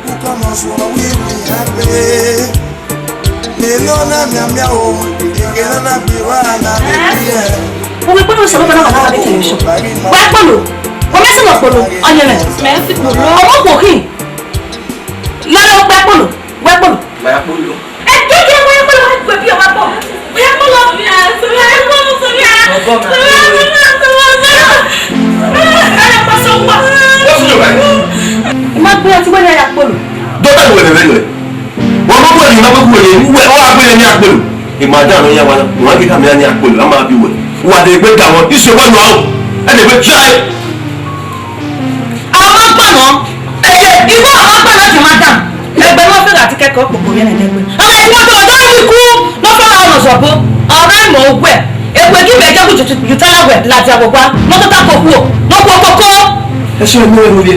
Ukọmọ suọ wiri agbe. Melo na miamia o, ege na na bi wa na bi bi ẹ. Uwe kpolo sọlọ bana bana wa de kele sọ. Wa kpolo. Wa mẹ sọlọ kpolo. Ọyẹnẹ. Mẹ si kpolo. Ọmọ kpokhin. Lọlọ wa kpolo. Wa kpolo. Ma ya kpolo. Ẹ kẹkẹ wa kpolo, wa kpolo bi ọmọ kpolo. Wa kpolo. Wa kpolo, wa kpolo. Ọbọ ma. Wa kpolo, wa kpolo. Ẹ kpọsọ wa. What's your right? Ima gbe ọtí wẹrẹ ya kpolo. Dọkita wẹrẹ wẹrẹ. Wọ́n mọ̀ pé ìyẹn máa gbé wẹ̀rẹ̀, wẹ̀, wọ́n á gbé ní àgbèrò. Ìmọ̀ ajá àwọn yẹn wà náà, wọ́n á gbé kàmí ní àgbèrò, a máa bí wẹ̀. Wà á dé gbé dà wọ́n, ìṣe wọ́n nù áwò. Ẹ lè gbé tíra ẹ. Àwọn máa ń gbà wọ́n. Ẹyẹ, ìwọ àwọn máa ń gbà láti máa dà. Ẹgbẹ́ wọn fẹ́ láti kẹ́kọ̀ọ́ pòpò yẹn lẹ́gbẹ́. Àwọn ẹni wọn tó lọ lórí ikú, wọ́n fẹ́ ra ọ̀nà sọ̀bọ. Ọ̀rẹ́ ìmọ̀ ògbẹ́, èpè kí bẹ̀ẹ́ jẹ́ kùtùkùtù yùtálá wẹ̀ láti àgbọ̀gbá, wọ́n tó ta kókó, wọ́n kú ọkọ̀ kó. Ẹ ṣe ẹni ẹrù yẹ.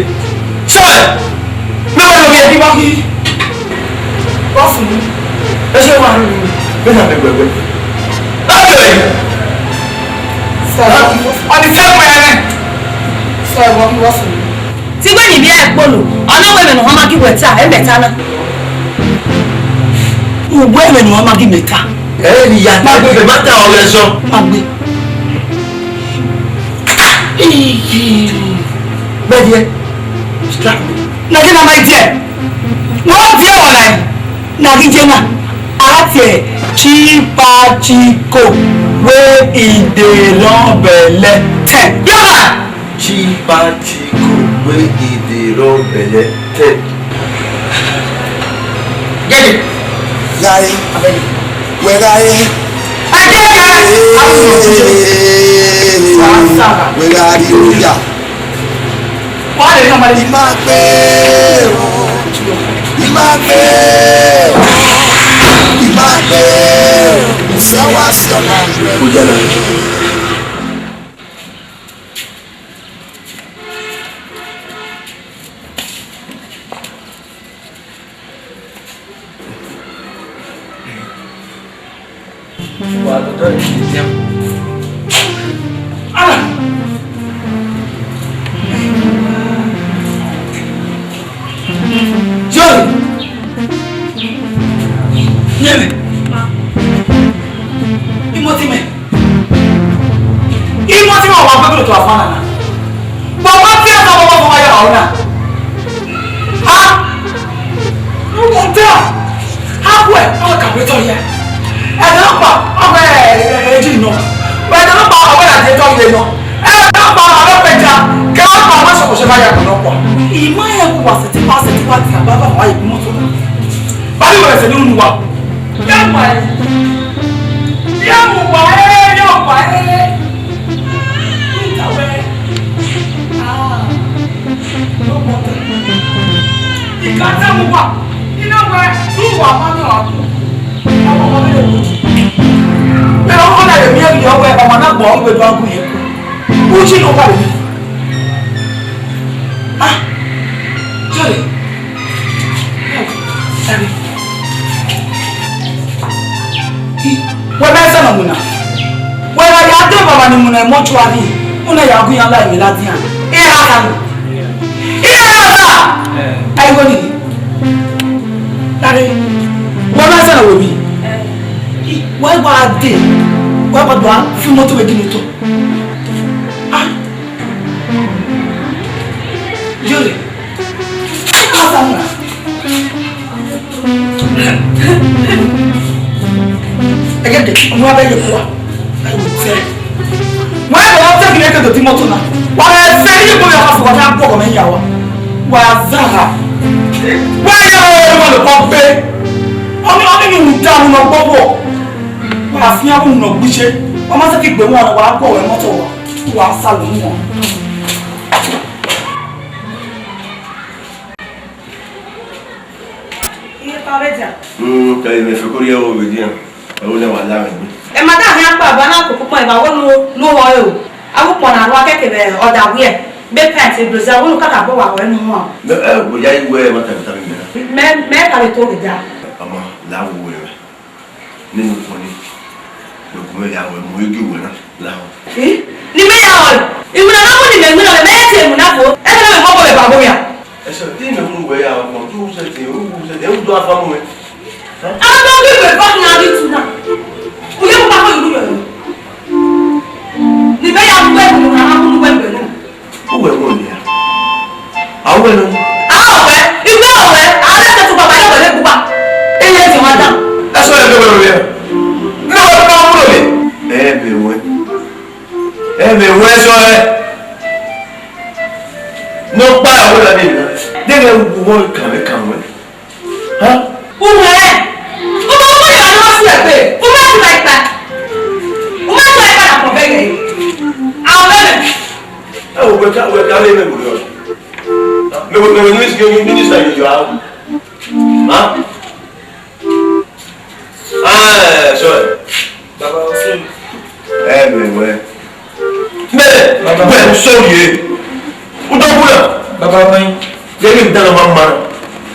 Ṣé wẹ̀? Mẹ́wàá lórí ẹbí bá kí. Wọ́n fún mi. Ẹ ṣe wà nínú mi. Bẹ́ẹ̀ ni àbẹ̀gbẹ̀gbẹ̀. Báwo ẹ̀? Sir, ọdún sẹ́kùn ẹ̀rẹ́. Sir, wọ́n fi wọ́n fún mi. Tí wẹ́n ní bí ẹ gbọ́nù, ọ̀nà wẹ́n mẹ́nu ọmọ kí wẹ̀ ta, ẹ mẹ́ta náà. Ìwé mẹ́nu ọmọ kí mẹ́ta. Ẹ ní ìyá gbàgbé rẹ̀ má ta ọ̀rẹ́ sọ. Má gbé. Bẹ́ẹ̀ ni ẹ. Strike me. Nagi na my dear. No dear one I. Nagi jena. Ati e chipa chiko we ide lọn bẹlẹ ten. Biọra. Chipa chiko we ide lọn bẹlẹ ten. Get it. Ghare. Abeg. Wẹ ghare. Ẹ jẹ́ ká. Wẹ ghare oya. Ima gbe o, ima gbe o, ima gbe o, sẹ wa sẹ ọmọ rẹ. Ọdọ rẹ ti dian. Ah! Joy! Yẹmẹ! Imọtimẹ! Imọtimẹ wa gbẹgbẹ to afa nana. Wa ma fi ẹsẹ ọmọ ọmọ ya ra ọna. Ha? Wọ́n dá. Ha kú ẹ̀, ọmọ kàwé tọ́ ya. Ẹ̀dá náà pa, ọmọ ẹ̀, ẹ̀, ẹ̀, ẹ̀, jì nọ. Ẹ̀dá náà pa, ọmọ ẹ̀ àti ẹ̀tọ́ ilé nọ. Ẹ̀dá náà pa, ọmọ ẹ̀ pẹja. Kẹ́ wọ́n pa, ọmọ ṣọkọṣọ bá yà kọ̀ náà pọ̀. Ìmọ̀ ẹ̀ kú wa sẹ̀tí pa, sẹ̀tí pa ti àbá bá wa ìgbìmọ̀ tó náà. Bá mi wẹ̀rẹ̀ sẹ̀ ní olúwa. Yàwá ẹ̀. Yàwá ẹ̀, yàwá ẹ̀. Ìtàwé. Ah. Ìka tẹ́ mu wà, iná wẹ, ló wà má ní ọ̀rọ̀. Ọmọ ọmọ mi lè wò. Bẹ́ẹ̀ ọkọ náà lè mí ẹ̀mí ọwọ́ ẹ̀, ọmọ náà gbọ́, ó gbẹdọ̀ ọgùn yẹn kú. Ó jí ló wà lómi. Ah, sorry. Sorry. Wẹ mẹ sẹ nọ muna. Wẹ gha ya dẹ baba ni muna mọchuari, una ya gu iran la emwi ladian. Iran kha kanu. Iran kha kanu. Aigho ni. Tare. Wẹ mẹ sẹ nọ wẹ mi. Wẹ wa dẹ. Wẹ wa do a fi moto vbe gini to. Ah. Yore. Asa muna. Ẹgẹdẹ, ọmọ abẹ ye kua. Ayi wẹ tẹ. Wẹ bẹ wọ tẹ gidi ẹgẹdẹ di mọto na. Wa rẹ fẹ ni ko ya fa fọ na gbọ mẹ ya wa. Wa za ha. Wa ya wa le kọ gbe. Ọmọ ọmọ ni mu da mu nọ gbọ wo. Wa fi amu nọ gbije. Wa ma se ki gbe wọn wa gbọ wẹ mọto wa. Wa sa lu wọn. Iye ta vbe dia? Hmm, ka ime feko rhie ẹvbo vbe edian, ẹvbo ne wa la mwẹ egbe. Ẹ ma da hia kpa ba na koko kpọn eva wo nu nu họ ẹ o. Awu kpọn na rua kẹkẹ vbe ọda wiẹ. Be pẹnti, brozia, wo nu kaka bọ wa wẹ nu họ. Mẹ, ẹ, wo ya iwe ẹ ma ta ta mi mẹ. Mẹ, mẹ ka vbe to vbe dia. Ọmọ, la wo wẹ. Nene ukpọn nii, ne okhuo mwẹ ya ruẹ mu egi uwẹ na lahọ. Eh? Ne imẹ ya ruẹ? Iwinna na mu ne imẹ winna, mẹ ma te winna fo. Ẹghẹ ne mẹ mọ obọ vbe eva vbe owian. Ẹsẹ, te imẹ mu wẹ ya ruẹ, te u sẹtin, u sẹtin, u do afa mu mwẹ. Ẹ? A do ghi wẹ eva na ghi tu na. U ye mu kpakpo iru yọ. Ne imẹ ya mu wẹ, ne imẹ ya mu wẹ, wẹ na. Uwẹ ẹmwẹ ọnii ra? A wẹ nọ. A wẹ, iwẹ wẹ, a rẹ tẹtẹ baba yọ wẹ ne gbuba. Eye ti ma dan. Ẹsọ ẹmwẹ wẹ wẹ. Ne wẹ ma mu nọ mẹ. Ẹmwẹ wẹ. Ẹmwẹ wẹ sọ ẹ. Ne ọ kpa ẹwẹ na de na. De ghẹ wo kan mẹ kan wẹ. Hẹn? Uwẹ, u ma mu ya ne ọ fu ẹgbe, u ma tu ẹkpa. U ma tu ẹkpa na kọ bẹghe. A wẹ mẹ. Ẹ wo, wẹ ka, wẹ ka vbe mẹ wẹ. Mẹ wẹ, mẹ wẹ ni minister, minister yọ yọ a. Ha? Ah, sorry. Baba, o se. Ẹ mẹ wẹ. Mẹ, baba, wẹ, o sorry. U do bu na. Baba, mẹ. Gẹgẹ bí dáná máa ń mara.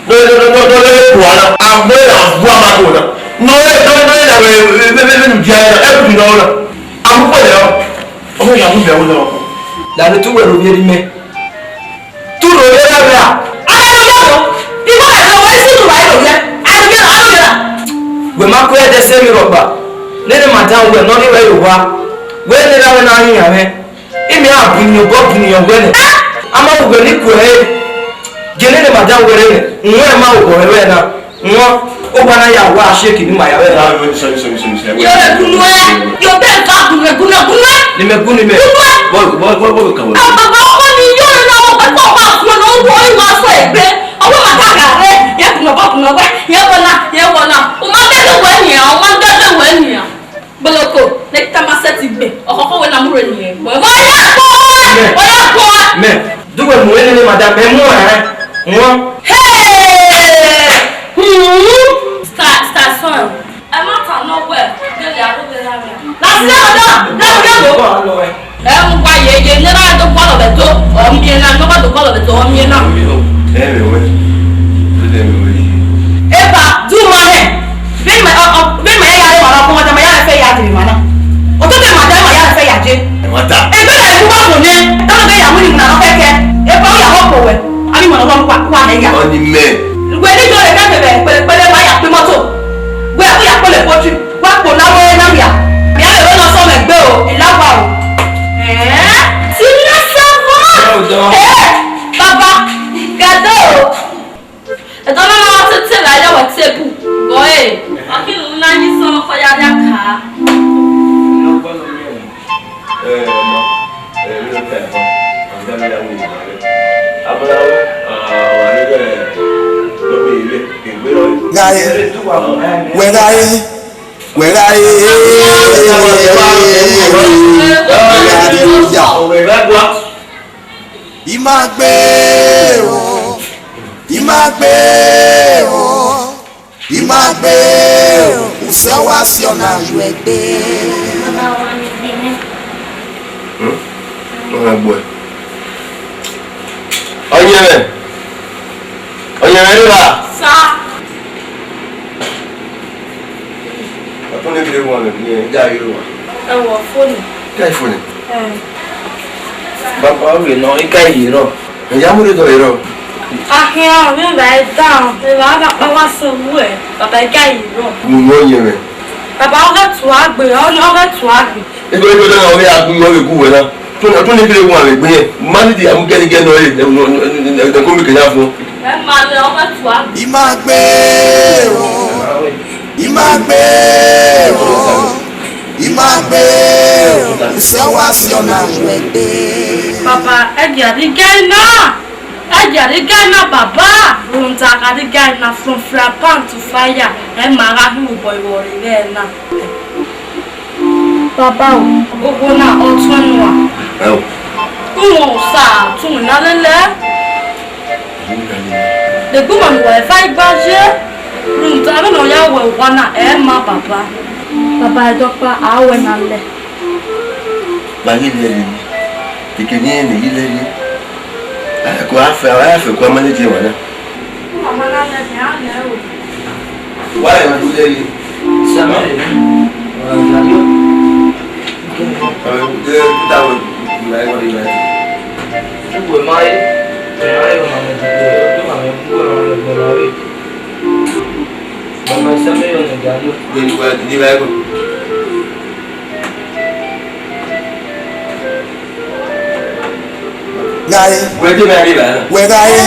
Dọ́lẹ́ dọ́lẹ́ dọ́lẹ́ dọ́lẹ́ kò wá la. Àgbẹ̀ là ń bu àmà kò wá la. Nọ́ọ̀lẹ́ dọ́lẹ́ dọ́lẹ́ là wẹ̀ wẹ̀ wẹ̀ wẹ̀ nù di ayé la. Ẹ kùn náà la. Àmúpọ̀ yà wọ́n. Ọmọ ìyàwó ìyàwó náà. Làbí tún wẹ̀rù yẹn rí mẹ́. Tún rò yẹn rárá. Ayé ló yàtọ̀. Ìwọ ẹ̀rọ wọlé sí ìtura ẹ̀rọ yẹn. Ayé ló yàtọ̀. Wẹ̀ má kó ẹ̀dẹ̀ sẹ́mi rọ̀gbà. Nene madam wẹ̀ nọ ni wẹ̀ yòówá. Wẹ̀ ní ra wẹ̀ náà yìnyín àwẹ̀. Imi a bu iyẹn obọ bu iyẹn wẹ nẹ. A ma wu wẹ ni kuẹ re. Gele ne madam wẹ rẹ nẹ, wọn ma wu wẹ na. Wọn, o wa na ya wa shake ni ma ya wẹ na. Sorry, sorry, sorry, sorry. Yo, gunwe, yo, be va gunwe, gunwe, gunwe. Ni mẹ gun ni mẹ. Gunwe. Bọ, bọ, bọ, bọ, ka wẹ. Ah, baba, ọmọ ni yo na, o ko ba fun na, o wo iwa so egbe. Ọwọ ma ka ga re, ye gunwe, bọ gunwe wẹ, ye wọ na, ye wọ na. O ma bẹghe wẹ nian, o ma bẹghe wẹ nian. Gboloko, ne tama sẹtin gbe, ọkhọkhọ wẹ na mu rre niẹn. Wẹ ya kọ, wẹ ya kọ. Mẹ, du wẹ mu ẹre nene madam, mẹ mu ẹre. Wọn. Hey! Hmm. Star, star son. Ẹ ma ta nọ wẹ, gele aro de ra mẹ. Na si na da, da da do. Ẹ mu gba ye ye, ne ra do bọlọ vẹ to, ọ miẹn na, ne ọ do bọlọ vẹ to, ọ miẹn na. Ẹ mẹ wẹ, ẹ mẹ wẹ. Eba, du ma rẹ. Vbene mẹ, ọ, ọ, vbene mẹ ya re mara, ọmọ da ma ya fe ya de mara. Ọni mẹ. Wẹ ni jọ le ka kẹvẹ kpẹlẹkpẹlẹ wa ya kpe moto. Wẹ ya kpele poultry, wa kpo na wẹ na ya. Ya le na sọ mẹ gbe o, ilagua o. Eh? Ti na sa vo. Well done. Eh, baba, gado. Ẹdọ na na tete la ya wa tebu. Go e. Aki lu na ni sọ ko ya ya ka. Gha re, wẹ gha re, wẹ gha re, wẹ gha re oya. I ma gbe o, I ma gbe o. I ma gbe o, usẹ wa si ọna yu ẹgbe. Hmm? Ọ gha gbuẹ. Ọyẹnmwẹ. Ọyẹnmwẹ, rre evba. Sa. Ọtẹn ne gele wan mẹ, iran i gha rre evba. Ẹwọ, foni. Ka foni? Ẹ. Baba, ọ vbe nọ, I ka ye rrọọ. Ẹ ya mu rre dọ rrọọ. Ahian, vbe evba dan, evba gha kpa wa sẹ uwẹ, baba, I ka ye rrọọ. Mu nọ yẹn mwẹ. Baba, ọ ghẹ tua gbe, ọ, ọ ghẹ tua gbe. Ebe, ebe, ọ vbe a gu, ọ vbe gu wẹ na. Tun, tun ne gele wan vbe gbe yẹn. Ma ni di amu gẹnigẹni nọ re, ẹ, ẹ, ẹ, ẹ, ẹ, ko mi kẹ ya fun. Ẹ ma lẹ, ọ ghẹ tua gbe. I ma gbe o. I ma gbe o, I ma gbe o, usẹ wa si ọna yu ẹgbe. Baba, ẹ gia rhie igẹ na, ẹ gia rhie igẹ na, baba, rhunmwuda a gha rhie igẹ na from fry pan to fire, ẹ ma gha hin obọ ivbọre igẹ na. Baba o, okhuo na ọ tuẹn nua. Ẹ o. Uwẹ osa, tun na lele. Degbe ma ne uwa eva igba ye, rhunmwuda vbene ọ ya wẹ owa na, ẹ ma baba. Baba ẹdọkpa, a wẹ na lẹ. Wa ghi lẹ rre, keke ne irẹn ne ghi lẹ rre. A fẹ ku, a fẹ, a fẹ ku a manage ẹmwẹ na. Wa rẹn ma do lẹ rre. Sama. Ọ, ẹ, ẹ, put that one. Uwẹ ma re, ẹ, a rẹn ma mẹ, ẹ, ọ ma mẹ, uwẹ ma mẹ, uwẹ ma re. Mama, Samuel, you on the galley? Then you were the Bible. Gha re. Wẹ gha re, wẹ gha re,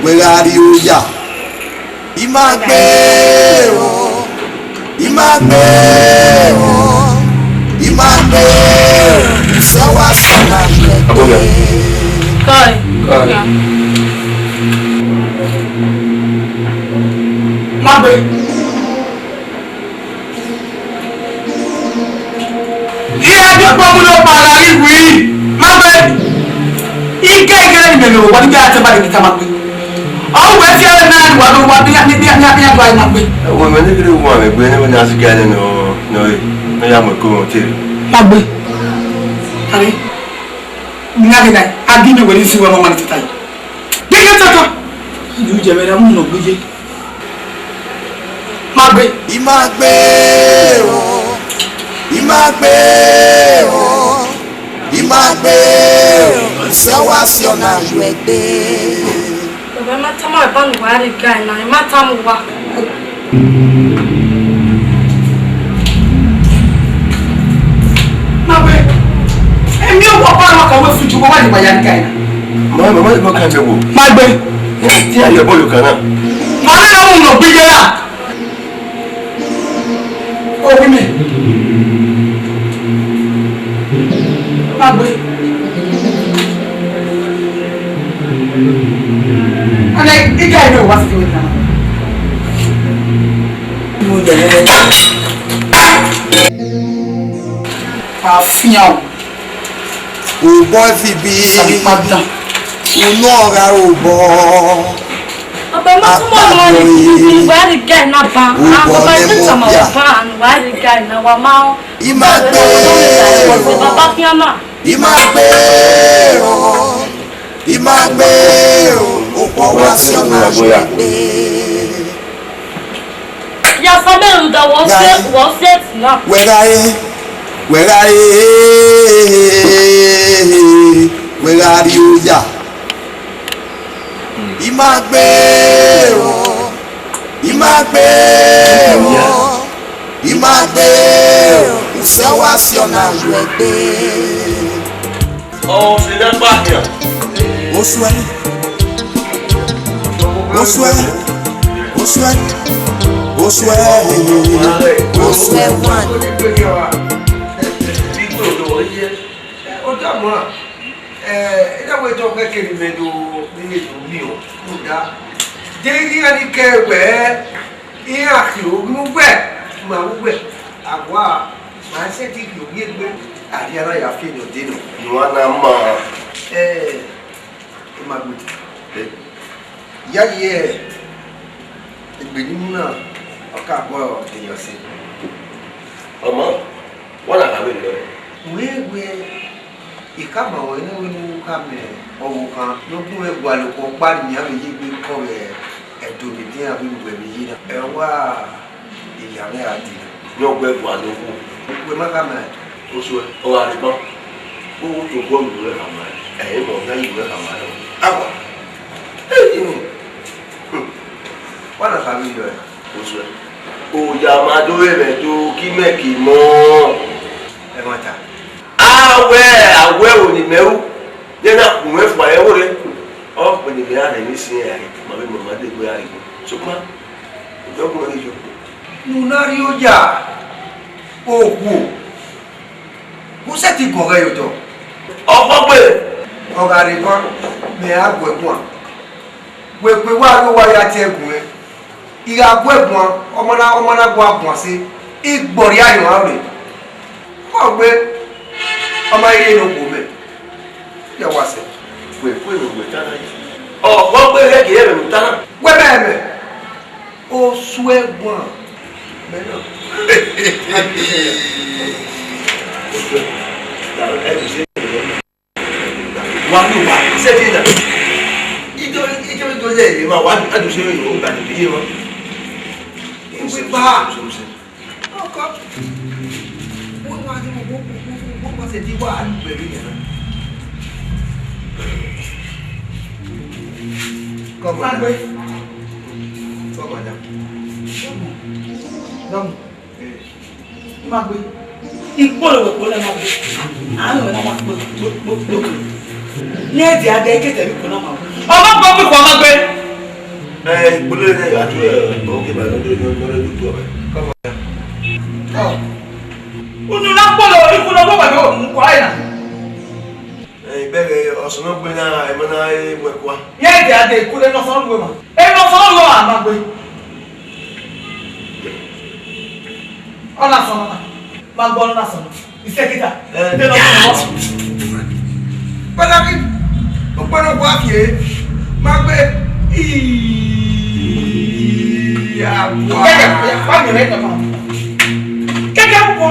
wẹ gha re oya. I ma gbe o, I ma gbe o, I ma gbe o, sẹ wa sẹ ma gbe. Kọe. Kọe. Ma gbe. Iran do kpọnmwẹ ne ọkpa gha ghi wi, ma gbe. Ike ikẹrẹ ni mẹmẹ vbe owa ni gbe a te ba de kita ma gbe. Ọ wẹ fi ẹre na ni wa do wa bi ya, bi ya, bi ya, bi ya do a ma gbe. Ẹwọ, mẹ ne gele wan mẹ gbe ne na si ga ne nọ, nọ, nọ ya mu ẹko wọn te. Ma gbe. Are. Ni a ghe na, a gi mi wẹ ni si wẹ ma ma ni tata yi. Gege tata. Ni u jẹ mẹ na mu nọ gbe ye. Ma gbe. I ma gbe o, I ma gbe o, I ma gbe o, sẹ wa si ọna yu ẹgbe. Baba, ma tama ẹban ne uwa rre guy na, ma tama uwa. Ma gbe. Emi ọkpa ọkpa ma ka wẹ fuju, wa ni wa ya rre guy na. Ma, ma, ma, ma ka jẹ wo. Ma gbe. Ẹ ti a yẹ bọọlu kan na. Ma na mu nọ gbe ye na. Ogun mi. Agbe. Ana ika ene wa si weta. Mo jẹ lele. Afian. Obọ Fibi. Sami padà. Unu ọgha obọ. Baba, ma tama uwa ni, ni wa rre guy na ban. Ah, baba, ma tama uwa ban, wa rre guy na, wa ma. I ma gbe o. Baba, fian na. I ma gbe o. I ma gbe o. Okhuo wa si ọna gbe. Ya Samuel, da wo se, wo se na. Wẹ gha re, wẹ gha re, I ma gbe o, I ma gbe o, I ma gbe o, usẹ wa si ọna yuẹ gbe. Ọ sẹ ne a gba khian. Osuẹ, osuẹ, osuẹ, osuẹ, osuẹ one. Ọdọ mọ, ẹ, ẹ, ẹ, wẹ tọ kẹkẹ ni mẹ do, ni mẹ do mi o, mo da. Je iran ni kẹ wẹ, iran khin o, nu wẹ, ma ru wẹ, a wa, ma sẹ ti khin o, ye gbe, a rhie na ya fi enọ de nọ. Nu a na ma. Ẹ, I ma gbe. Ẹ. Iyayi, egbe ne I mu na, ọ ka guẹ eyọ ẹse. Ọmọ, wa na kha vberriọ. Wẹ wẹ, I ka ma ruẹ nẹ wẹ ne u ka mẹ ọvbokhan ne ọ gun mwẹ gualọ okhuo ọkpa ne iran vbe ye egbe kọ vbe Ẹdo ne edian vbe unu wẹ vbe ye na. Ẹ wa. Iya mwẹ gha dee. Ne ọ guẹ gualọ okhuo. Wẹ ma khama ẹn. Osuẹ, ọ gha rre ban. Vbọghọ tobọ ne uwẹ khama ẹn, ẹ i mwẹ ọna ye uwẹ khama ẹn. Awa. Eni. Hmm. Wa na khama iyọ ẹn. Osuẹ. Oya ma do vbe mwẹ do ki mẹ ke mọ. Ẹmwata. A wẹ, a wẹ ẹvbo ne imẹ ru, ne na kun mwẹ fua ẹvbo rre. Ọ kpẹn ne imẹ ra rhie emwi isiẹn ra rre, ma vbe ma ma degbe ra rre. Sokpan, odọ gun ẹre yo. Ne u na rrie oya, okhuo, u sẹtin gọghọ ẹre otọ. Ọkpọkpe. Ọ gha rre ban, mẹ a gu ẹre guan. Wẹ kue wa rre owa ya tie ẹguẹn. I gha gu ẹre guan, ọ ma na, ọ ma na gua guan sẹ, I gbọrria yọ ọnrẹn. Ọ gbe, ọ ma rhie ne okhuo mẹ. Ya wa sẹ. Wẹ kue ne uwẹ ta na yi. Ọ, ọ gbe ghẹ gie ẹmwẹ ne u ta na. Wẹ mẹ ẹmwẹ. Osuẹ guan. Mẹ na. Wa ni wa, sẹ ti na. Ijo, ijo, ijo ye ye ma wa, a do se yo, o ga ni ye ma. Iwe ba. Ọkọ. Wọ́n wá ní wọ́n, wọ́n, wọ́n, wọ́n, wọ́n ṣe ti wá àlùpẹ̀lú yẹn náà. Come on. Come on, madam. Come on. Eh. Magbe. Ikpolo wẹ kpolo magbe. Anu wẹ na wa kpo, kpo, kpo, kpo. Ne ẹdẹ adẹ kete mi kona magbe. Ọmọ gbọ́ mi kọ magbe. Eh, ikpolo ne ya tu, eh, oke ba no do, no, no do tu ọmọ. Come on. Ọ. Unu na kpolo, ikpolo wọ wẹ do mu kwa ya. Eh, ibẹghe, ọsọnọgbe na, ẹmọ na, eh, mu ẹkua. Ne ẹdẹ adẹ kule ne ọsọnọgbe ma. Eh, ne ọsọnọgbe ma magbe. Ọ na sọnnọ na. Ma gbọ na sọnnọ. Isẹkita. Eh. Te nọ sọnnọ. Padà kí. Ó gbọ́dọ̀ wá fi é. Ma gbé. Ìyá wa. Kẹ̀kẹ́, wá mi rẹ̀ kẹ̀kẹ́. Kẹ̀kẹ́ púpọ̀.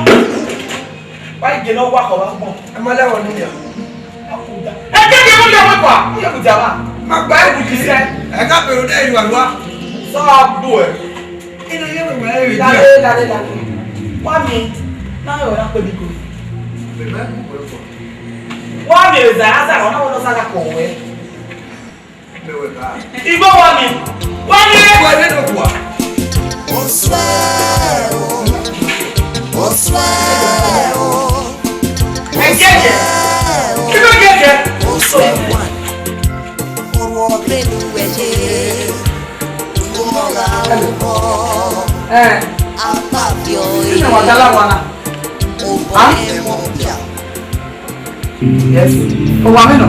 Wá ìjẹ náà wá kọ̀ wá pọ̀. Ẹ má lẹ́wọ̀n níyà. Ẹ jẹ́ kí wọ́n yọ wọ́n pa. Ó yẹ kó jà wá. Ma gbà ẹ́ kùtì sí. Ẹ ká bẹ̀rù dé ìlú àlùwá. Sọ àbò ẹ̀. Inú yẹn wẹ̀ wẹ̀ ẹ̀. Lálẹ́, lálẹ́, lálẹ́. Wá mi, náà yọ̀ ọ́ lápẹ́ mi kò. Wá mi, ẹ̀ zà, á zà, ọ̀nà wọn lọ sára kọ̀ wẹ́. Igbo wá mi. Wá mi. Wá mi ló wà. Ó swear o, ó swear o, ẹ jẹ́jẹ́. Kí ló jẹ́jẹ́? Ó swear one. Orúkọ pẹ̀lú ẹ̀jẹ̀. Ìmọ̀ra orúkọ. Ẹ. Apá fi ọ. Kí ni wàá dá láwọn náà? Ó bọ́ ẹ mọ̀ bíà. Yes. Oh, I mean,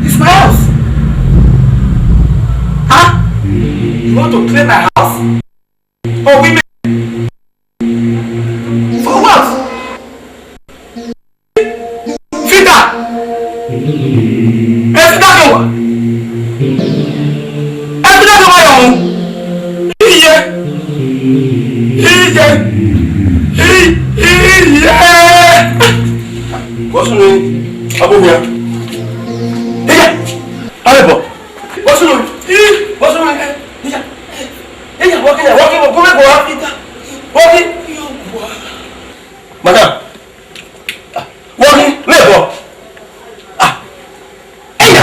it's my house. Huh? You want to clean my house? Oh, women. For what? Fita. Ẹ Fita kẹ wá. Ẹ Fita kẹ wá yọ mu. Iye. Iye. I-, iye. What's your name? Abomia. Iye. Alebo. What's your name? What's your name? Iye. Iye. Walking, walking, walking, walking. Madam. Wọ́n ní lẹ́bọ̀. Ah, ẹ̀yà,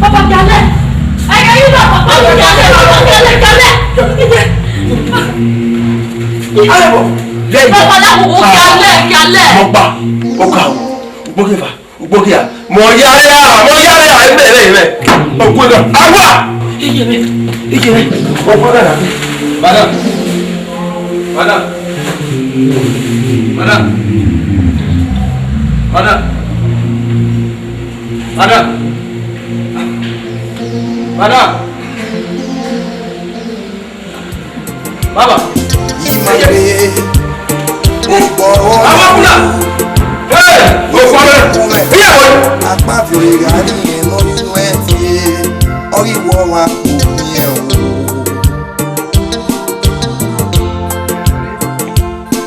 Baba, gialẹ. Ẹyẹ yìí lọ, papa, gialẹ, papa, gialẹ, papa, gialẹ, gialẹ. Baba, lawọ, gialẹ, gialẹ. Mo gba, o ka o, ugbo ke va, ugbo ke a. Mo ya ya, mo ya ya, ẹ bẹrẹ rẹ. Ogun ẹgbẹ, awa. Iye rẹ, iye rẹ, ogun ẹgbẹ na. Madam, madam, madam, madam, madam, madam. Baba. Baba, kuna. Hey, go for it. Here, boy. Akpa fi ore gha ni eno inu ẹ tie, ọ ghi wọ ọmwa kpo miẹn o.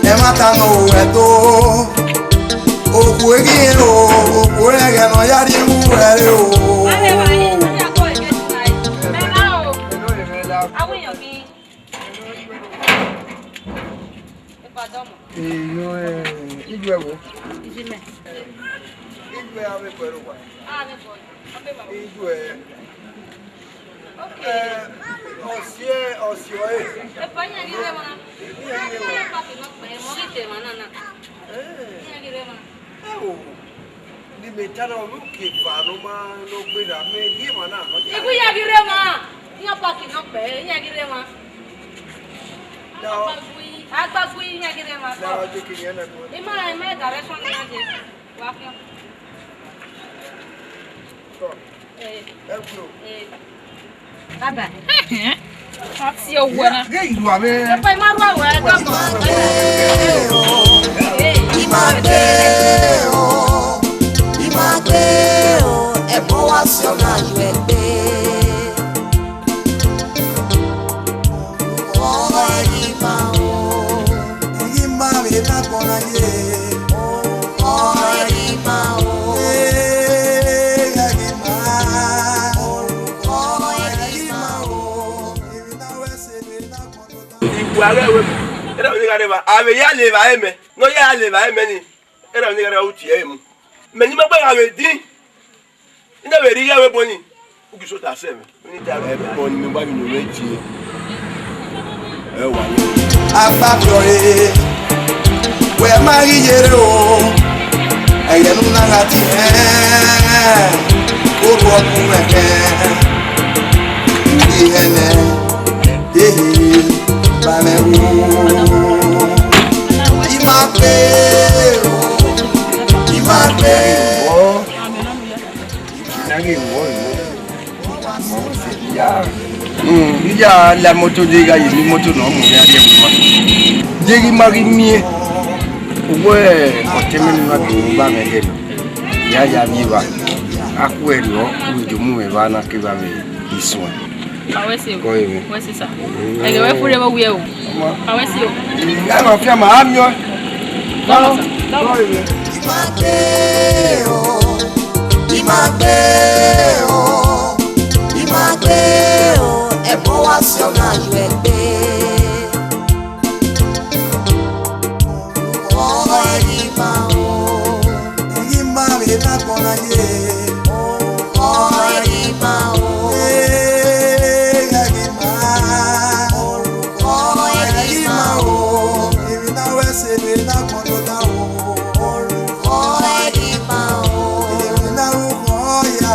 Ẹmwata nọ ru ẹto, okhuo ghi rẹn o, okhuo rẹn ẹghẹ ne ọ ya rrie ru ẹre o. Iyo, eh, ijuẹ wo? Ijuẹ avbe ẹguẹ rre owa. Ijuẹ. Eh, ọsiẹ, ọsiẹ ọre. Epa, iran ghi rre emwa. Iran ghi rre emwa. Iran ghi rre emwa. Eh. Iran ghi rre emwa. Ẹo, ne imẹ ta na, ọ ke eva ne ọ ma, ne ọ gberra, mẹ rhie emwa na nọ. Iran ghi rre emwa. Iran paki nọ kpẹẹ, iran ghi rre emwa. Da ọ. Agbagui, agbagui, iran ghi rre emwa. Da ọ je ke iran na gu. Ima, ima direction na je. Wa khian. Tọ. Eh. Ẹ gu. Eh. Baba. A tie owẹ na. Ghe iru avbe. Epa, ima rua wẹ, ẹ gba mọ. I ma gbe o, I ma gbe o, ẹbọ wa si ọna yu ẹgbe. Ọ i ma o. I ma vbe na gbọna ye. Ọ i ma o. Ee, I ma. Iwua ghẹ wẹ, erha ọnii gha rre evba, a vbe ya le evba ẹmẹ, ne ọ ya le evba ẹmẹ nii, erha ọnii gha rre uti ẹre mu. Mẹ ne ima gba gha vbe din, I na vbe rhie igho ẹvbo nii, u ghi sota sẹ mwẹ. Ẹbọ ni mẹ gba ghi unu mwẹ tie. Ẹ wa ye. Agbafio re, wẹ ma ghi yere o, ẹghẹ ne u na gha tie, oruọghọ mwẹ kẹ, u ghi hẹ nẹ, ehe, ba mwẹ wu. I ma gbe o, I ma gbe. Vbọ? I na ghe vbọ, vbọ. Ya, mm, I ya la imoto de gha ye imoto ne ọ mu ya rrie ẹvbo ma. Deghẹ ima ghi miẹn, uwẹ ọtẹn mwẹ ne ima ghi ru ba mwẹ ẹghẹ nọ, I ya ya vbiẹ evba, a khu ẹre ọ, u vbe do mu mwẹ evba na kevbe avbe isuẹn. Awẹ si o. Kọ ere. Wẹ si sa. Ẹghẹ wẹ fure vbe owiẹ o. Ọmọ. Awẹ si o. Ẹ ma fian ma, a miẹn. Dọmọ sa. Dọmọ. Kọ ere. I ma gbe o, I ma gbe o, I ma gbe o, ẹbọ wa si ọna yu ẹgbe. Ọ i ma o. I ma vbe na gbọna ye. Ọ i ma o. Ee, I ma. Ọ i ma o. Emwi na wẹ sẹ vbe na gbọna o. Ọ i ma o. Emwi na ru kọ ya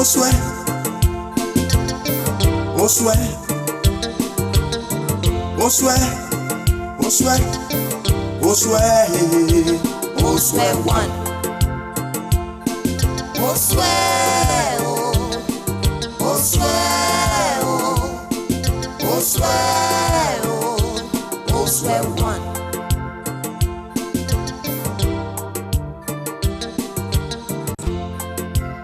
Osuẹ, osuẹ, osuẹ, osuẹ, osuẹ, osuẹ one. Osuẹ o, osuẹ o, osuẹ o, osuẹ one.